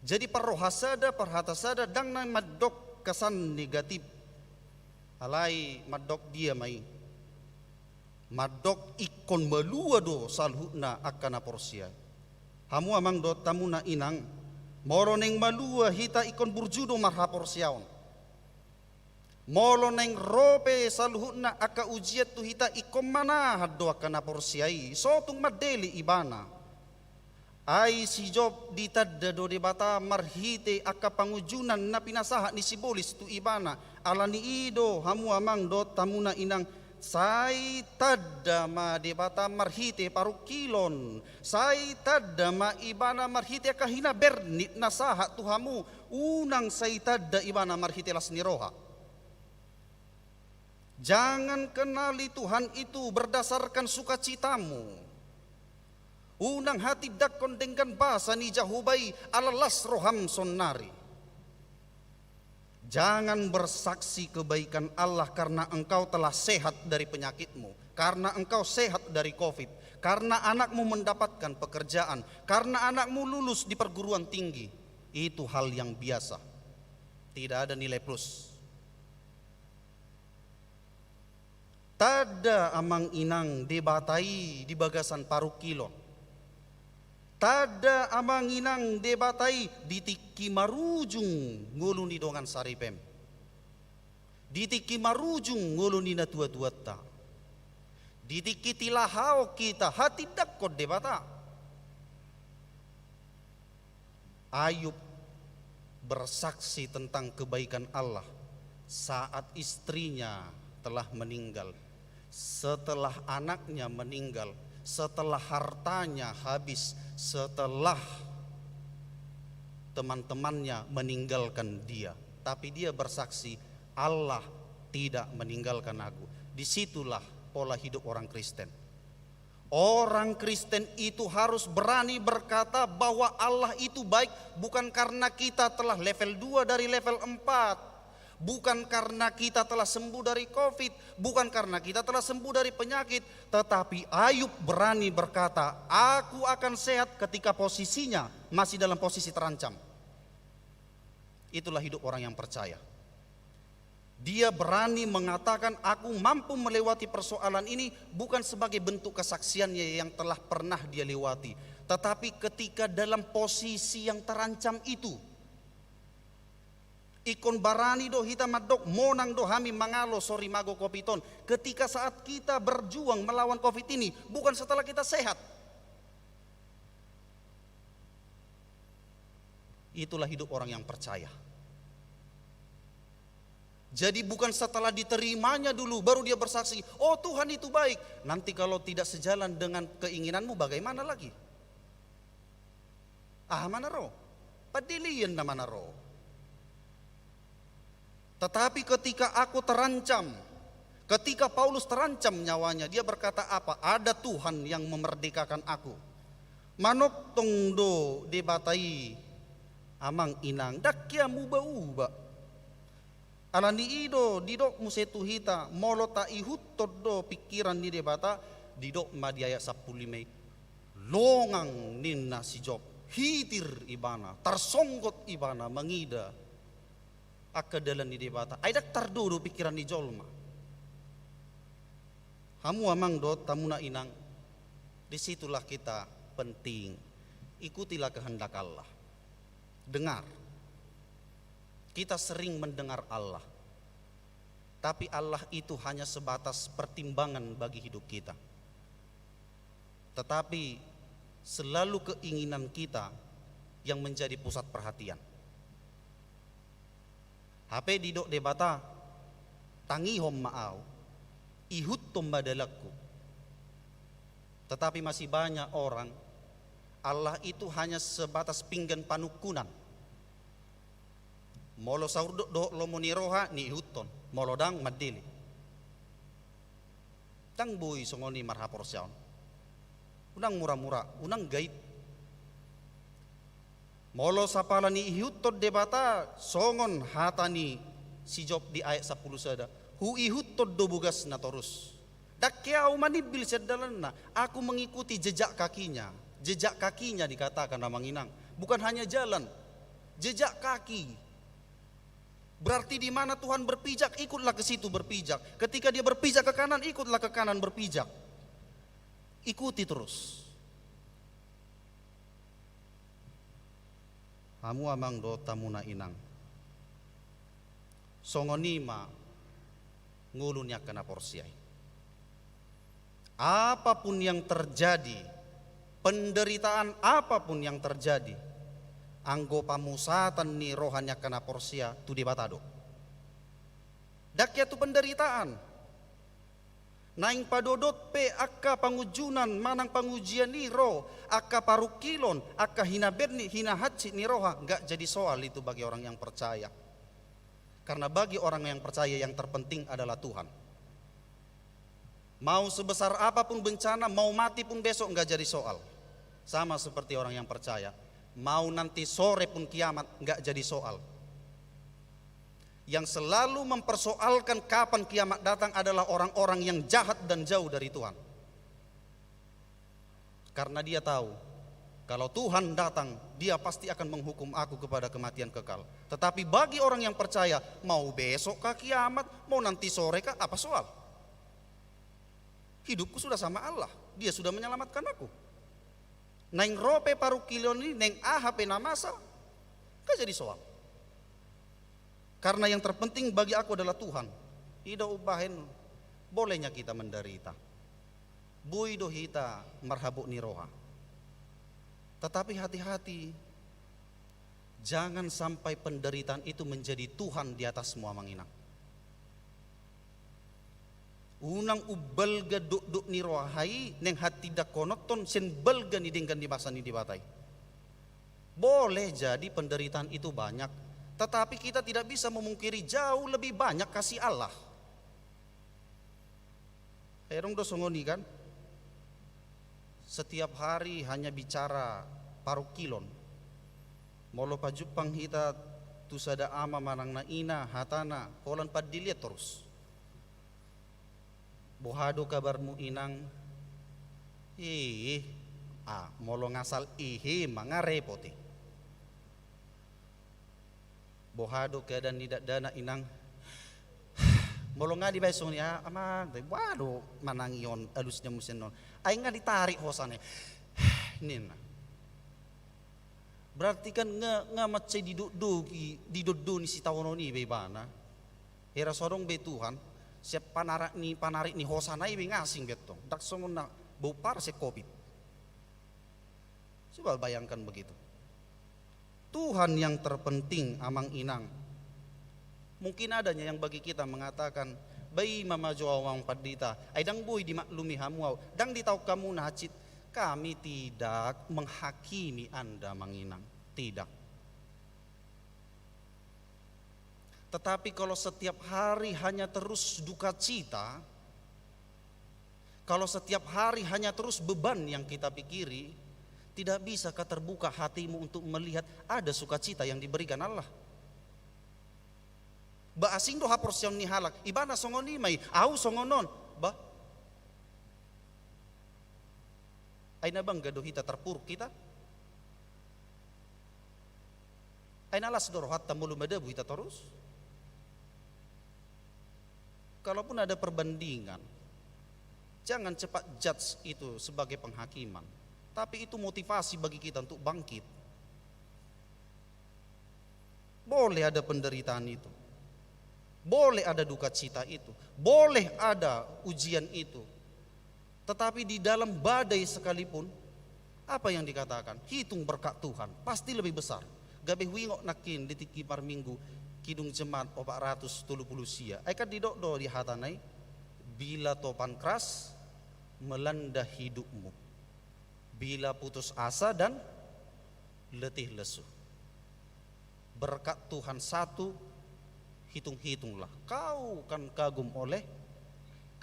Jadi parroha sada, parhata sada, ndang na mandok kesan negatif. Alai mandok dia ma i? Mandok ingkon malua do saluhutna angka na porsea. Hamu amang dohot hamu na inang, molo naeng malua hita, ingkon burju do marhaporseaon. Molo naeng ro pe saluhutna angka ujian tu hita, ingkon manahan do angka na porsea i, so tung mandele ibana. Ai si Job ditanda do Debata marhite angka pangunjunan na pinasahat ni sibolis tu ibana. Ala ni i do, hamu amang dohot hamu na inang, sai tanda ma Debata marhite parungkilon, sai tanda ma Ibana marhite angka hinabernit na sahat tu hamu, unang sai tanda Ibana marhite las ni roha. Jangan kenali Tuhan itu berdasarkan sukacitamu. Unang hatindangkon denggan basa ni Jahowa i ala las roham saonari. Jangan bersaksi kebaikan Allah karena engkau telah sehat dari penyakitmu, karena engkau sehat dari covid, karena anakmu mendapatkan pekerjaan, karena anakmu lulus di perguruan tinggi. Itu hal yang biasa. Tidak ada nilai plus. Tanda amang inang Debata i di bagasan parungkilon. Tanda amang inang Debata i di tingki marujung ngolu ni dongan saripem. Di tingki marujung ngolu ni natuatuanta, di tingki tilahaon hita hatindangkon Debata, Ayub bersaksi tentang kebaikan Allah saat istrinya telah meninggal, setelah anaknya meninggal, setelah hartanya habis, setelah teman-temannya meninggalkan dia. Tapi dia bersaksi, "Allah tidak meninggalkan aku." Disitulah pola hidup orang Kristen. Orang Kristen itu harus berani berkata bahwa Allah itu baik, bukan karena kita telah level dua dari level empat, bukan karena kita telah sembuh dari covid, bukan karena kita telah sembuh dari penyakit, tetapi Ayub berani berkata, "Aku akan sehat," ketika posisinya masih dalam posisi terancam. Itulah hidup orang yang percaya. Dia berani mengatakan, "Aku mampu melewati persoalan ini," bukan sebagai bentuk kesaksiannya yang telah pernah dia lewati, tetapi ketika dalam posisi yang terancam itu. Ingkon barani do hita mandok, "Monang do hami mangalo so rimago covid on," ketika saat kita berjuang melawan covid ini, bukan setelah kita sehat. Itulah hidup orang yang percaya. Jadi, bukan setelah diterimanya dulu baru dia bersaksi, "Oh, Tuhan itu baik." Nanti kalau tidak sejalan dengan keinginanmu, bagaimana lagi? Aha ma na ro? Pandelean nama na ro. Tetapi ketika aku terancam, ketika Paulus terancam nyawanya, dia berkata apa? "Ada Tuhan yang memerdekakan aku." Manongtong do Debata i, amang inang, ndang hea muba-uba. Alani i do didok muse tu hita, molo taihuthon do pingkiran ni Debata, didok ma di ayat sampulu lima i, "Longang," ninna si Job, "hitir ibana, tarsonggot ibana mangida angka dalan ni Debata." Ai ndang tardodo pingkiran ni jolma. Hamu amang dohot hamuna inang, disitulah kita penting. Ikutilah kehendak Allah. Dengar. Kita sering mendengar Allah. Tapi Allah itu hanya sebatas pertimbangan bagi hidup kita. Tetapi selalu keinginan kita yang menjadi pusat perhatian. Hape didok Debata, "Tangihon ma Ahu, ihuthon ma dalanku." Tetapi masih banyak orang, Allah itu hanya sebatas pinggan panungkunan. Molo saurdot dohot lomo ni roha, niihuthon, molo ndang, mandele. Ndang boi songon i marhaporseaon. Unang mura-mura, unang gait. Molo sapala niihuthon Debata, songon hata ni si Job di ayat sampulu sada, "Huihuthon do bogasna torus. Ndang hea ahu manimbil sian dalanna, aku mengikuti jejak kakinya." Jejak kakinya dikatakan, amang inang. Bukan hanya jalan, jejak kaki. Berarti di mana Tuhan berpijak, ikutlah ke situ berpijak. Ketika dia berpijak ke kanan, ikutlah ke kanan berpijak. Ikuti terus. Hamu amang dohot hamuna inang, songon i ma ngolu ni angka na porsea i. Apapun yang terjadi, penderitaan apapun yang terjadi, anggo pamusatan ni roha ni angka na porsea tu Debata do. Ndang hea tu penderitaan. Naeng padodot pe angka pangunjunan manang pangujian i ro, angka parungkilon, angka hinabenni, hinahansit ni roha, nggak jadi soal itu bagi orang yang percaya. Karena bagi orang yang percaya yang terpenting adalah Tuhan. Mau sebesar apapun bencana, mau mati pun besok nggak jadi soal. Sama seperti orang yang percaya. Mau nanti sore pun kiamat nggak jadi soal. Yang selalu mempersoalkan kapan kiamat datang adalah orang-orang yang jahat dan jauh dari Tuhan. Karena dia tahu, kalau Tuhan datang, Dia pasti akan menghukum aku kepada kematian kekal. Tetapi bagi orang yang percaya, mau besok kah kiamat, mau nanti sore kah, apa soal? Hidupku sudah sama Allah, Dia sudah menyelamatkan aku. Naeng ro pe parungkilon i, naeng aha pe na masa, nggak jadi soal. Karena yang terpenting bagi aku adalah Tuhan. I do umbahen bolehnya kita menderita. Boi do hita marhabot ni roha. Tetapi hati-hati, jangan sampai penderitaan itu menjadi Tuhan di atasmu, amang inang. Unang umbalga dokdok ni roha i naeng hatindangkononhon sian balga ni denggan ni basa ni Debata i. Boleh jadi penderitaan itu banyak, tetapi kita tidak bisa memungkiri jauh lebih banyak kasih Allah. Ai adong do songon i kan? Setiap hari hanya bicara parungkilon. Molo pajumpang hita tu sada ama manang na ina, hatana holan pandilian torus. Boha do kabarmu, inang? Ih, ah, molo ngasal ih i ma nga repot i. Boha do keadaan ni dakdanak, inang? Molo nga dibaen songon i, ah, amang, boha do manangihon alusna muse on? Ai nga ditarik hosana i, ninna. Berarti kan nga, nga mansai didokdoki, didondoni sitaonon i be ibana. Hira so adong be Tuhan, sian panarik ni, panarik ni hosana i be nga asing be tong. Ndang songon na bau paras sian covid. Coba bayangkan begitu. Tuhan yang terpenting, amang inang. Mungkin adanya yang bagi kita mengatakan, "Ba i ma jo au, amang pandita, ai ndang boi dimaklumi hamu au, ndang ditaon hamu na hansit." Kami tidak menghakimi Anda, amang inang. Tidak. Tetapi kalau setiap hari hanya terus duka cita, kalau setiap hari hanya terus beban yang kita pikiri, tidak bisakah terbuka hatimu untuk melihat ada sukacita yang diberikan Allah? Ba asing do haporseaon ni halak, ibana songon i ma i, au songon on. Bah. Ai na bangga do hita tarpuruk hita? Ai na las do rohanta molo madabu hita torus? Kalaupun ada perbandingan, jangan cepat judge itu sebagai penghakiman, tapi itu motivasi bagi kita untuk bangkit. Boleh ada penderitaan itu, boleh ada duka cita itu, boleh ada ujian itu, tetapi di dalam badai sekalipun, apa yang dikatakan? Hitung berkat Tuhan, pasti lebih besar. Gabe huingot nangkin di tingki parminggu, Kidung Jemaat opat ratus tolu pulu sia. Ai kan didok do di hatana i, "Bila topan keras melanda hidupmu, bila putus asa dan letih lesu, berkat Tuhan satu, hitung-hitunglah, kau akan kagum oleh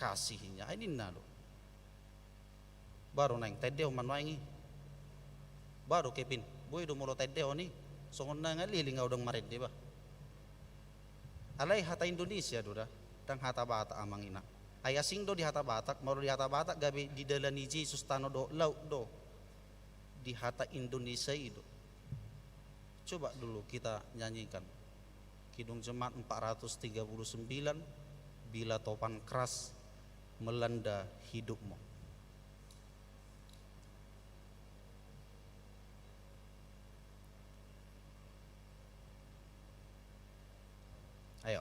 kasih-Nya." Ai ninna do. Baru naeng taendehon ma nuaeng i. Baru, Kevin, boi do molo taendehon i. Songon na nga liling au, ndang marende bah. Alai hata Indonesia do da, ndang hata Batak, amang inang. Ai asing do di hata Batak, molo di hata Batak gabe didalani Jesus tano dohot laut do. Di hata Indonesia i do. Coba dulu kita nyanyikan. Kidung Jemaat empat ratus tiga puluh sembilan, "Bila topan keras melanda hidupmu." Ayo.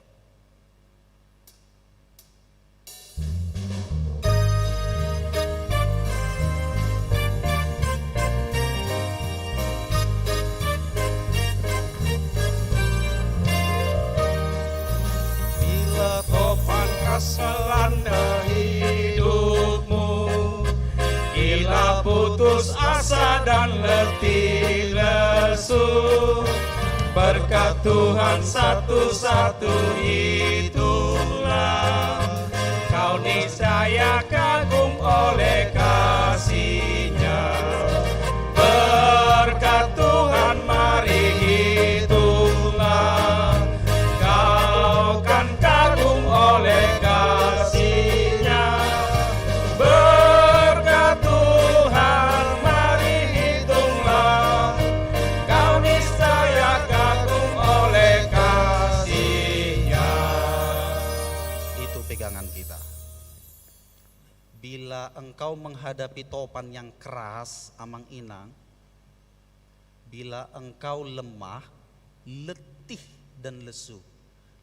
Bila topan keras melanda hidupmu, bila putus asa dan letih lesu, berkat Tuhan satu-satu itulah. Kau niscaya kagum oleh kasih-Nya. Berkat Tuhan mari hitunglah. Kau kan kagum oleh kasih-Nya. Berkat Tuhan mari hitunglah. Kau niscaya kagum oleh kasih-Nya. Itu pegangan kita. Bila engkau menghadapi topan yang keras, amang inang, bila engkau lemah, letih, dan lesu,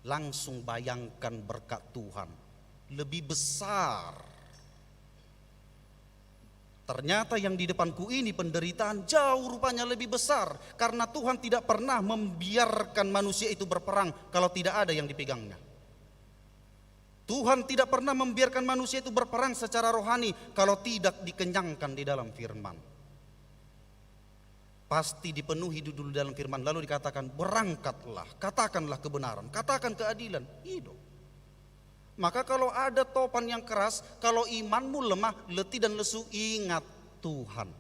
Langsung bayangkan berkat Tuhan lebih besar. Ternyata yang di depanku ini penderitaan jauh rupanya lebih besar, karena Tuhan tidak pernah membiarkan manusia itu berperang kalau tidak ada yang dipegangnya. Tuhan tidak pernah membiarkan manusia itu berperang secara rohani kalau tidak dikenyangkan di dalam firman. Pasti dipenuhi dulu dalam firman, lalu dikatakan, "Berangkatlah, katakanlah kebenaran, katakan keadilan." I do. Maka kalau ada topan yang keras, kalau imanmu lemah, letih dan lesu, ingat Tuhan.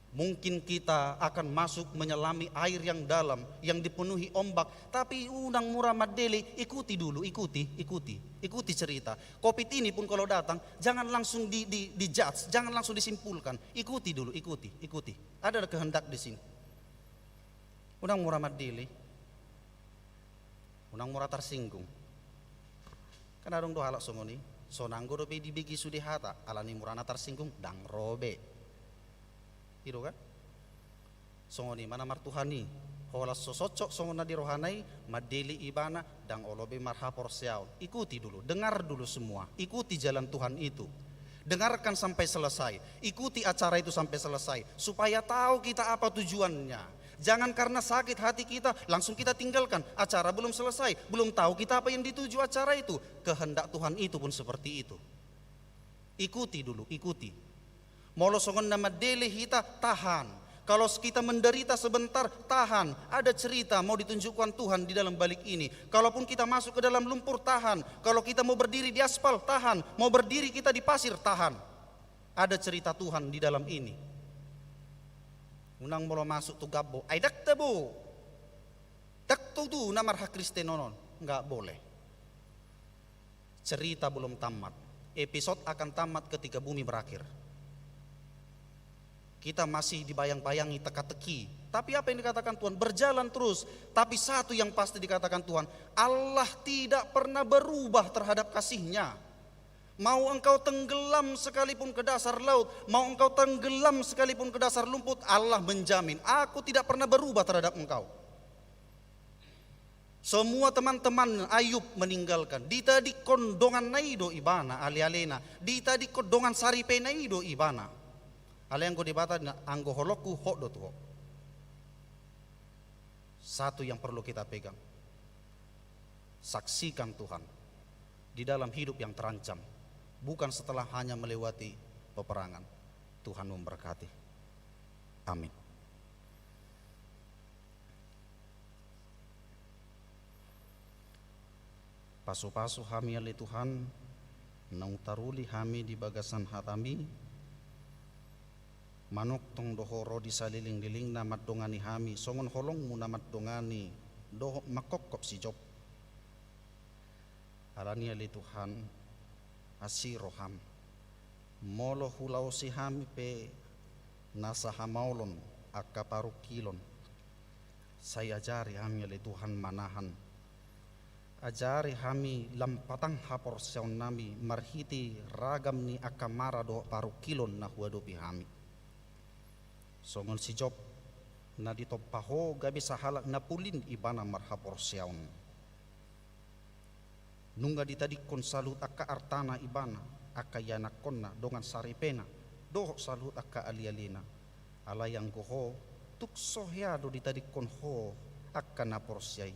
Mungkin kita akan masuk menyelami air yang dalam, yang dipenuhi ombak, tapi unang mura mandele, ikuti dulu, ikuti, ikuti, ikuti cerita. Covid ini pun kalau datang, jangan langsung di, di, di judge, jangan langsung disimpulkan. Ikuti dulu, ikuti, ikuti. Ada kehendak di sini. Unang mura mandele. Unang mura tarsinggung. Kan adong do halak songon i, so nanggo dope dibege sude hata, alani murana tarsinggung, ndang ro be. I do kan? Songon i ma na martuhan i, holan so soncok songon na di rohana i, mandele ibana, ndang olo be marhaporseaon. Ikuti dulu, dengar dulu semua, ikuti jalan Tuhan itu. Dengarkan sampai selesai, ikuti acara itu sampai selesai, supaya tahu kita apa tujuannya. Jangan karena sakit hati kita, langsung kita tinggalkan. Acara belum selesai, belum tahu kita apa yang dituju acara itu. Kehendak Tuhan itu pun seperti itu. Ikuti dulu, ikuti. Molo songon na mandele hita, tahan. Kalau kita menderita sebentar, tahan. Ada cerita mau ditunjukkan Tuhan di dalam balik ini. Kalaupun kita masuk ke dalam lumpur, tahan. Kalau kita mau berdiri di aspal, tahan. Mau berdiri kita di pasir, tahan. Ada cerita Tuhan di dalam ini. Unang molo masuk tu gambo, ai ndang tabo. Ndang tutu na marhakristenon on. Nggak boleh. Cerita belum tamat. Episode akan tamat ketika bumi berakhir. Kita masih dibayang-bayangi, teka-teki. Tapi apa yang dikatakan Tuhan? Berjalan terus. Tapi satu yang pasti dikatakan Tuhan, Allah tidak pernah berubah terhadap kasih-Nya. Mau engkau tenggelam sekalipun ke dasar laut, mau engkau tenggelam sekalipun ke dasar lumpur, Allah menjamin, "Aku tidak pernah berubah terhadap engkau." Semua teman-teman Ayub meninggalkan. Ditadingkon donganna i do ibana, ale-alena. Ditadingkon dongan saripena i do ibana. Alai anggo Debata ninna, "Anggo holongku, hot do tu ho." Satu yang perlu kita pegang. Saksikan Tuhan di dalam hidup yang terancam. Bukan setelah hanya melewati peperangan. Tuhan memberkati. Amin. Pasu-pasu hami ale Tuhan, naung taruli hami di bagasan hataMi, manongtong do Ho ro di saleleng-lelengna mandongani hami, songon holongMu na mandongani dohot manghophop si Job. Alani ale Tuhan, asi rohaM. Molo hulaosi hami pe nasa hamaolon angka parungkilon, sai ajari hami ale Tuhan manahan. Ajari hami lam patang haporseaonnami marhite ragam ni angka mara dohot parungkilon na huadopi hami. Songon si Job, na ditompa Ho gabe sahalak na pulin ibana marhaporseaon. Nunga ditadingkon saluhut angka artana ibana, angka ianakkonna, dongan saripena, dohot saluhut angka ale-alena. Alai anggo Ho, tung so hea do ditadingkon Ho angka na porsea i.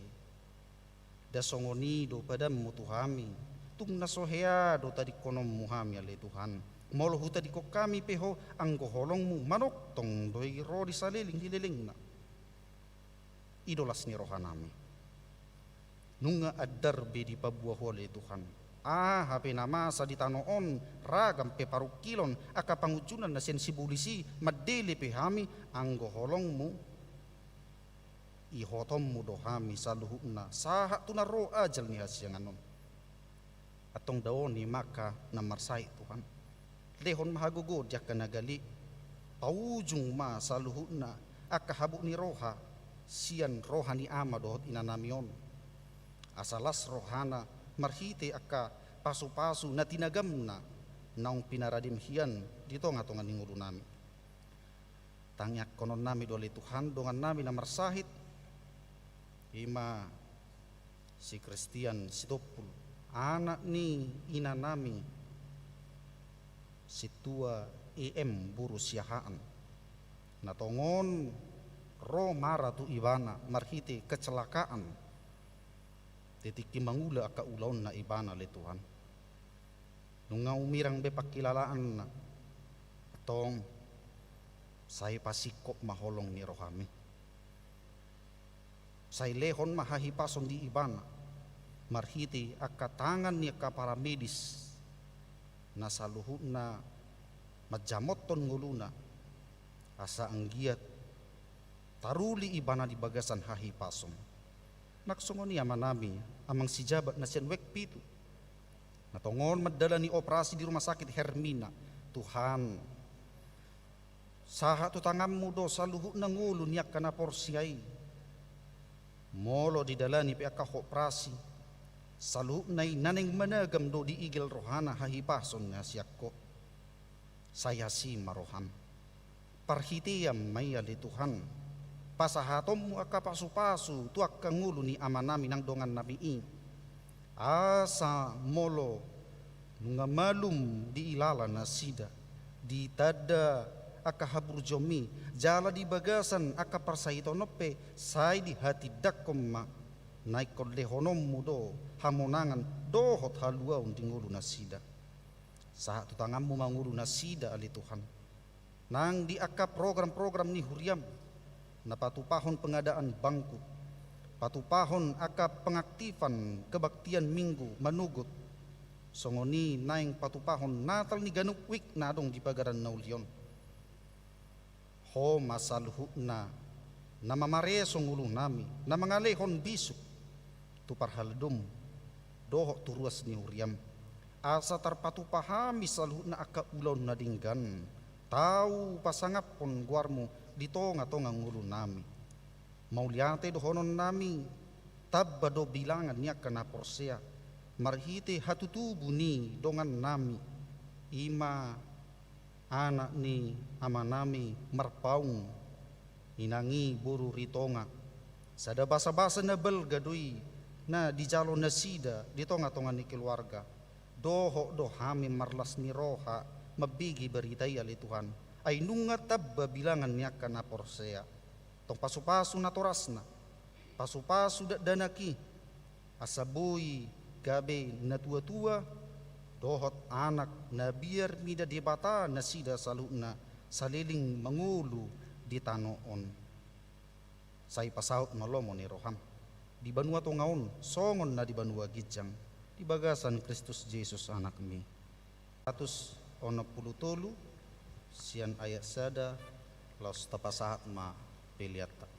Nda songon i do padanMu tu hami, tung na so hea do tadingkononMu hami ale Tuhan. Molo hutadingkon hami pe Ho, anggo holongMu manongtong do i ro di saleleng ni lelengna. I do las ni rohanami. Nunga andar be dipaboa Ho ale Tuhan. Aha pe na masa di tano on, ragam pe parungkilon, angka pangunjunan na sian sibolis i, mandele pe hami, anggo holongMu, ihotonMu do hami saluhutna, sahat tu na ro ajal ni hasiangan on. Antong daoni ma angka na marsahit Tuhan. Lehon ma hagogoon di angka na gale. Paujung ma saluhutna angka habot ni roha sian roha ni ama dohot inanami on. Asa las rohana marhite angka pasu-pasu na tinagamna naung pinaradem hian di tonga-tonga ni ngolunami. Tangiangkononnami do ale Tuhan dongannami na marsahit, i ma Si Christian Sitompul, anak ni inanami Sintua I M boru Siahaan. Na tongon ro mara tu ibana marhite kecelakaan, di tingki mangula angka ulaonna ibana ale Tuhan. Nunga umirang be pangkilalaanna, antong sai pasingkop ma holong ni rohami. Sai lehon ma hahipason di ibana marhite angka tangan ni angka paramedis na saluhutna manjamothon ngoluna, asa anggiat taruli ibana di bagasan hahipason. Nang songon i amanami, amang si Jabat na sian Wek Pitu, na tongon mandalani operasi di Rumah Sakit Hermina. Tuhan, sahat tu tanganmu do saluhutna ngolu ni angka na porsea i. Molo didalani pe angka operasi, saluhutna i na naeng managam do diigel rohana hahipason na sian Ho. Sai asi ma roham. Parhitean ma i ale Tuhan, pasahatonmu angka pasupasu tu angka ngolu ni amanami nang dongannami i. Asa molo nunga malum diilala nasida, ditanda angka haburjuonmi, jala di bagasan angka parsahitonon pe sai dihatindangkon ma, na ingkon lehononmu do hamonangan dohot haluaon di ngolu nasida. Sahat tu tanganmu ma ngolu nasida ale Tuhan. Nang di angka program-program ni huriam, na patupahon pengadaan bangku, patupahon angka pengaktifan kebaktian Minggu manogot, songon i naeng patupahon Natal ni ganup wijk na adong di pagaran na uli on. Ho ma saluhutna na mamareso ngolunami, na mangalehon bisuk tu parhaldomu dohot tu ruas ni huriam, asa tarpatupa hami saluhutna angka ulaon na denggan, tau pasangaphon goarmu di tonga-tonga ngolunami. Mauliate dohononnami, tamba do bilangan ni angka na porsea marhite hatutubu ni dongannami, i ma anak ni amanami Marpaung, inang i boru Ritonga. Sada basa-basa na balga do i na dijalo nasida di tonga-tonga ni keluarga. Dohot do hami marlas ni roha mambege barita i ale Tuhan, ai nunga tamba bilangan ni angka na porsea. Tong pasu-pasu natorasna, pasu-pasu dakdanak i, asa boi gabe natua-tua dohot anak na biar mida Debata nasida saluhutna saleleng mangolu di tano on. Sai pasaut ma lomo ni roham di banua tonga on songon na di banua ginjang, di bagasan Kristus Jesus anakmi. Saratus onom pulu tolu, sian ayat sada, laos tapasahat ma peleanta.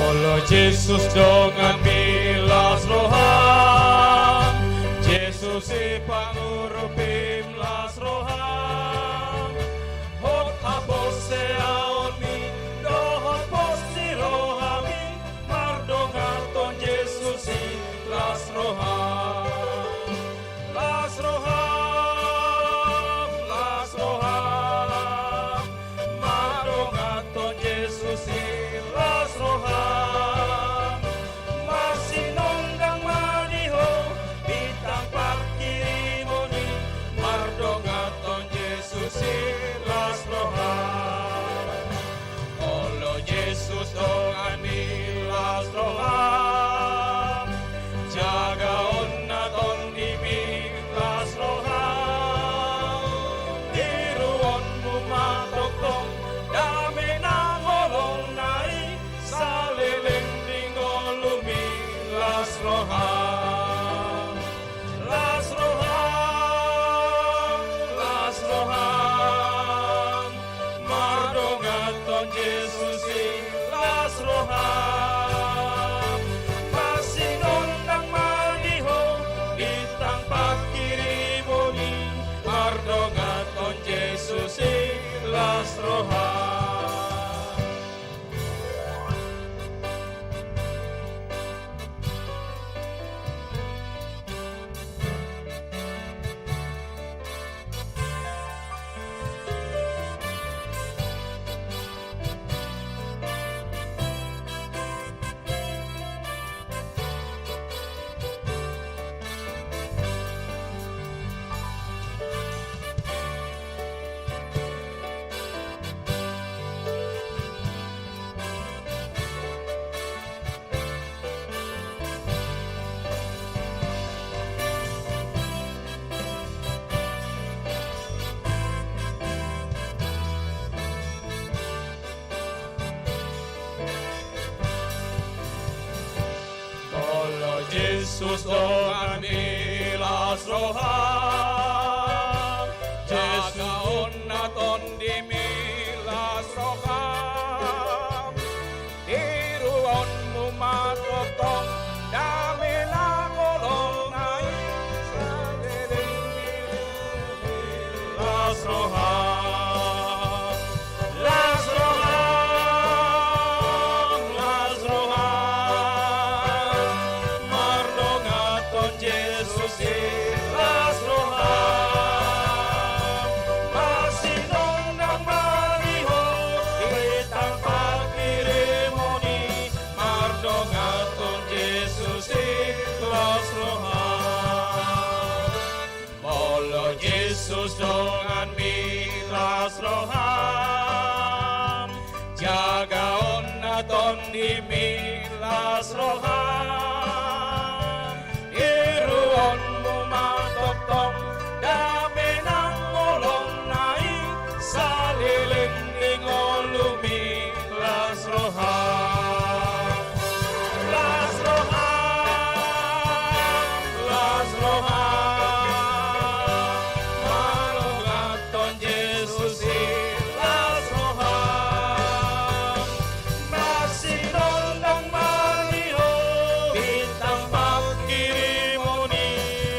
Olo Jesus donganmi las roham, Jesus i pangurupim las roham, hot haporseaonmi dohot pos ni rohami, mardongan tu Jesus i las roham. Las roham, las roham, mardongan tu Jesus i las roham. Marsinondang ma di ho bintang parkirimon i, mardongan tu Jesus i las roham. Olo Jesus donganmi las roham, jagaon na tondimi las roham. Tiruonmu ma tongtong dame na holong na i, saleleng ni ngolumi las roham. Las roham, las roham, mardongan tu Jesus i las roham. Marsinondang ma di ho bintang parkirimon i, mardongan tu Jesus i las roham. Jesus donganmi las roham, jagaonna tondimi las roham, tiruonmu ma tongtong dame na holong na i saleleng ni las roham. Las roham, las roham, mardonganhon Jesus i las roham. Marsinondang ma di ho bintang pangkirimon i, mardonganhon Jesus i las roham. Molo Jesus donganmi las roham, jagaonna tondimi las roham, tiruonmu ma tongtong dame na holong na i saleleng ni ngolumi las roham. Las roham, las roham, mardonganhon Jesus i las roham. Marsinondang ma di ho bintang pangkirimon i,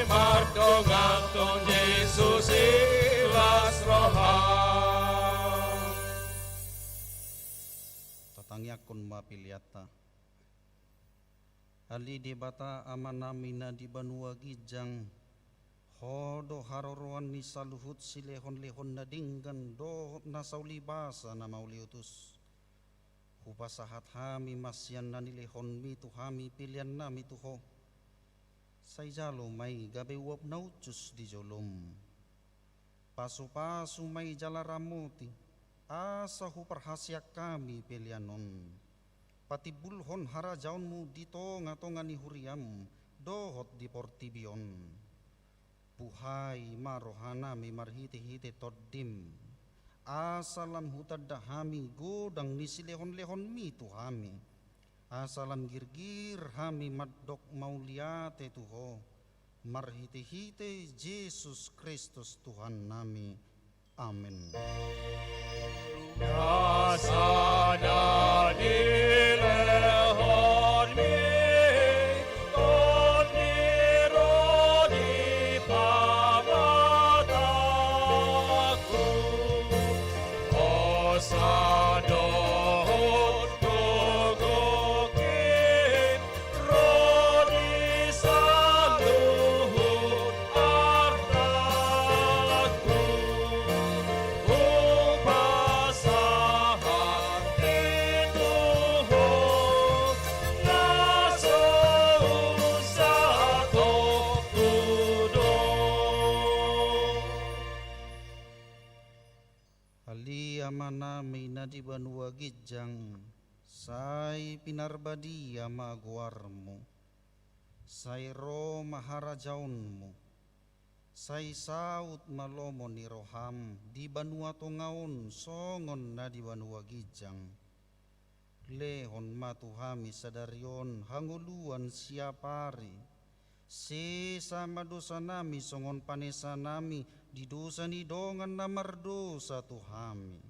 mardonganhon Jesus i las roham. Tatangiangkon ma peleanta. Ale Debata Amanami na di banua ginjang, Ho do haroroan ni saluhut silehonlehon na denggan dohot na saulibasa na mauliutus. Hupasahat hami ma sian na nilehonmi tu hami peleannami tu Ho. Sai jalo ma i gabe uap na uncus di jolom. Pasupasu ma i jala ramoti, asa huparhaseang hami pelean on. Patimbulhon harajaonmu di tongatonga ni huriam dohot di portibi on. Buhai ma rohanami marhitehite Tondim, asa lam hutanda hami godang ni silehonlehonmi tu hami. Asa lam girgir hami mandok mauliate tu Ho, marhitehite Jesus Kristus Tuhannami. Amen. Na sada dilehonmi Tondi ro di pamatangku, hosa dohot gogoki ro di saluhut artangku. Hupasahat i tu Ho na so husahatkonku do. Ale Amanami na di banua ginjang, sai pinarbadia ma goarmu. Sai ro ma harajaonmu. Sai saut ma lomo ni roham di banua tonga on songon na di banua ginjang. Lehon ma tu hami sadari on hangoluan siapari. Sesa ma dosanami songon panesanami di dosa ni dongan na mardosa tu hami.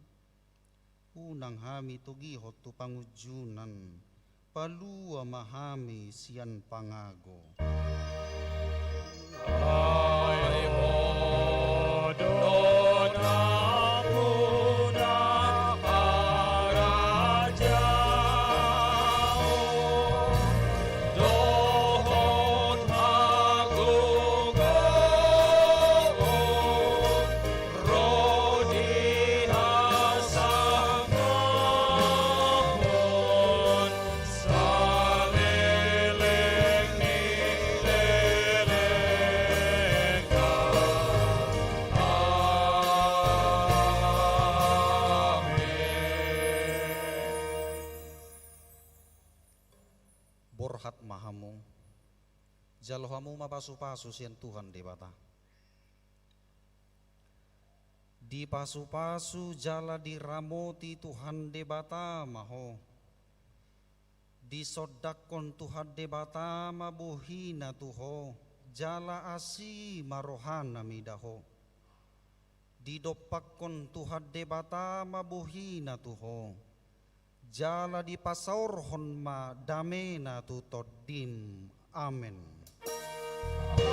Unang hami togihon tu pangunjunan, palua ma hami sian pangago. Ai Ho do nampuna harajaon dohot hagogoon ro di hasangapon saleleng ni lelengna. Amen. Borhat ma hamu, jalo hamu ma pasupasu sian Tuhan Debata. Dipasupasu jala diramoti Tuhan Debata ma ho. Disondangkon Tuhan Debata ma bohina tu ho, jala asi ma rohana mida ho. Didompakkon Tuhan Debata ma bohina tu ho, jala dipasaorhon ma damena tu tondim. Amen. Amen,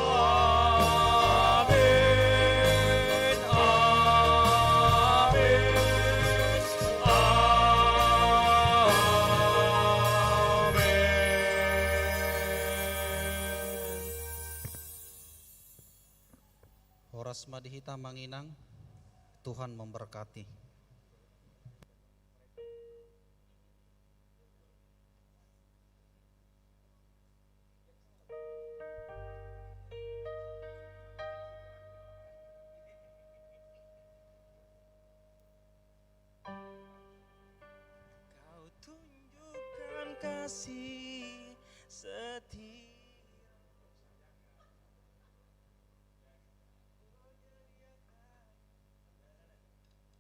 amen, amen. Horas ma di hita, Amang Inang. Tuhan memberkati.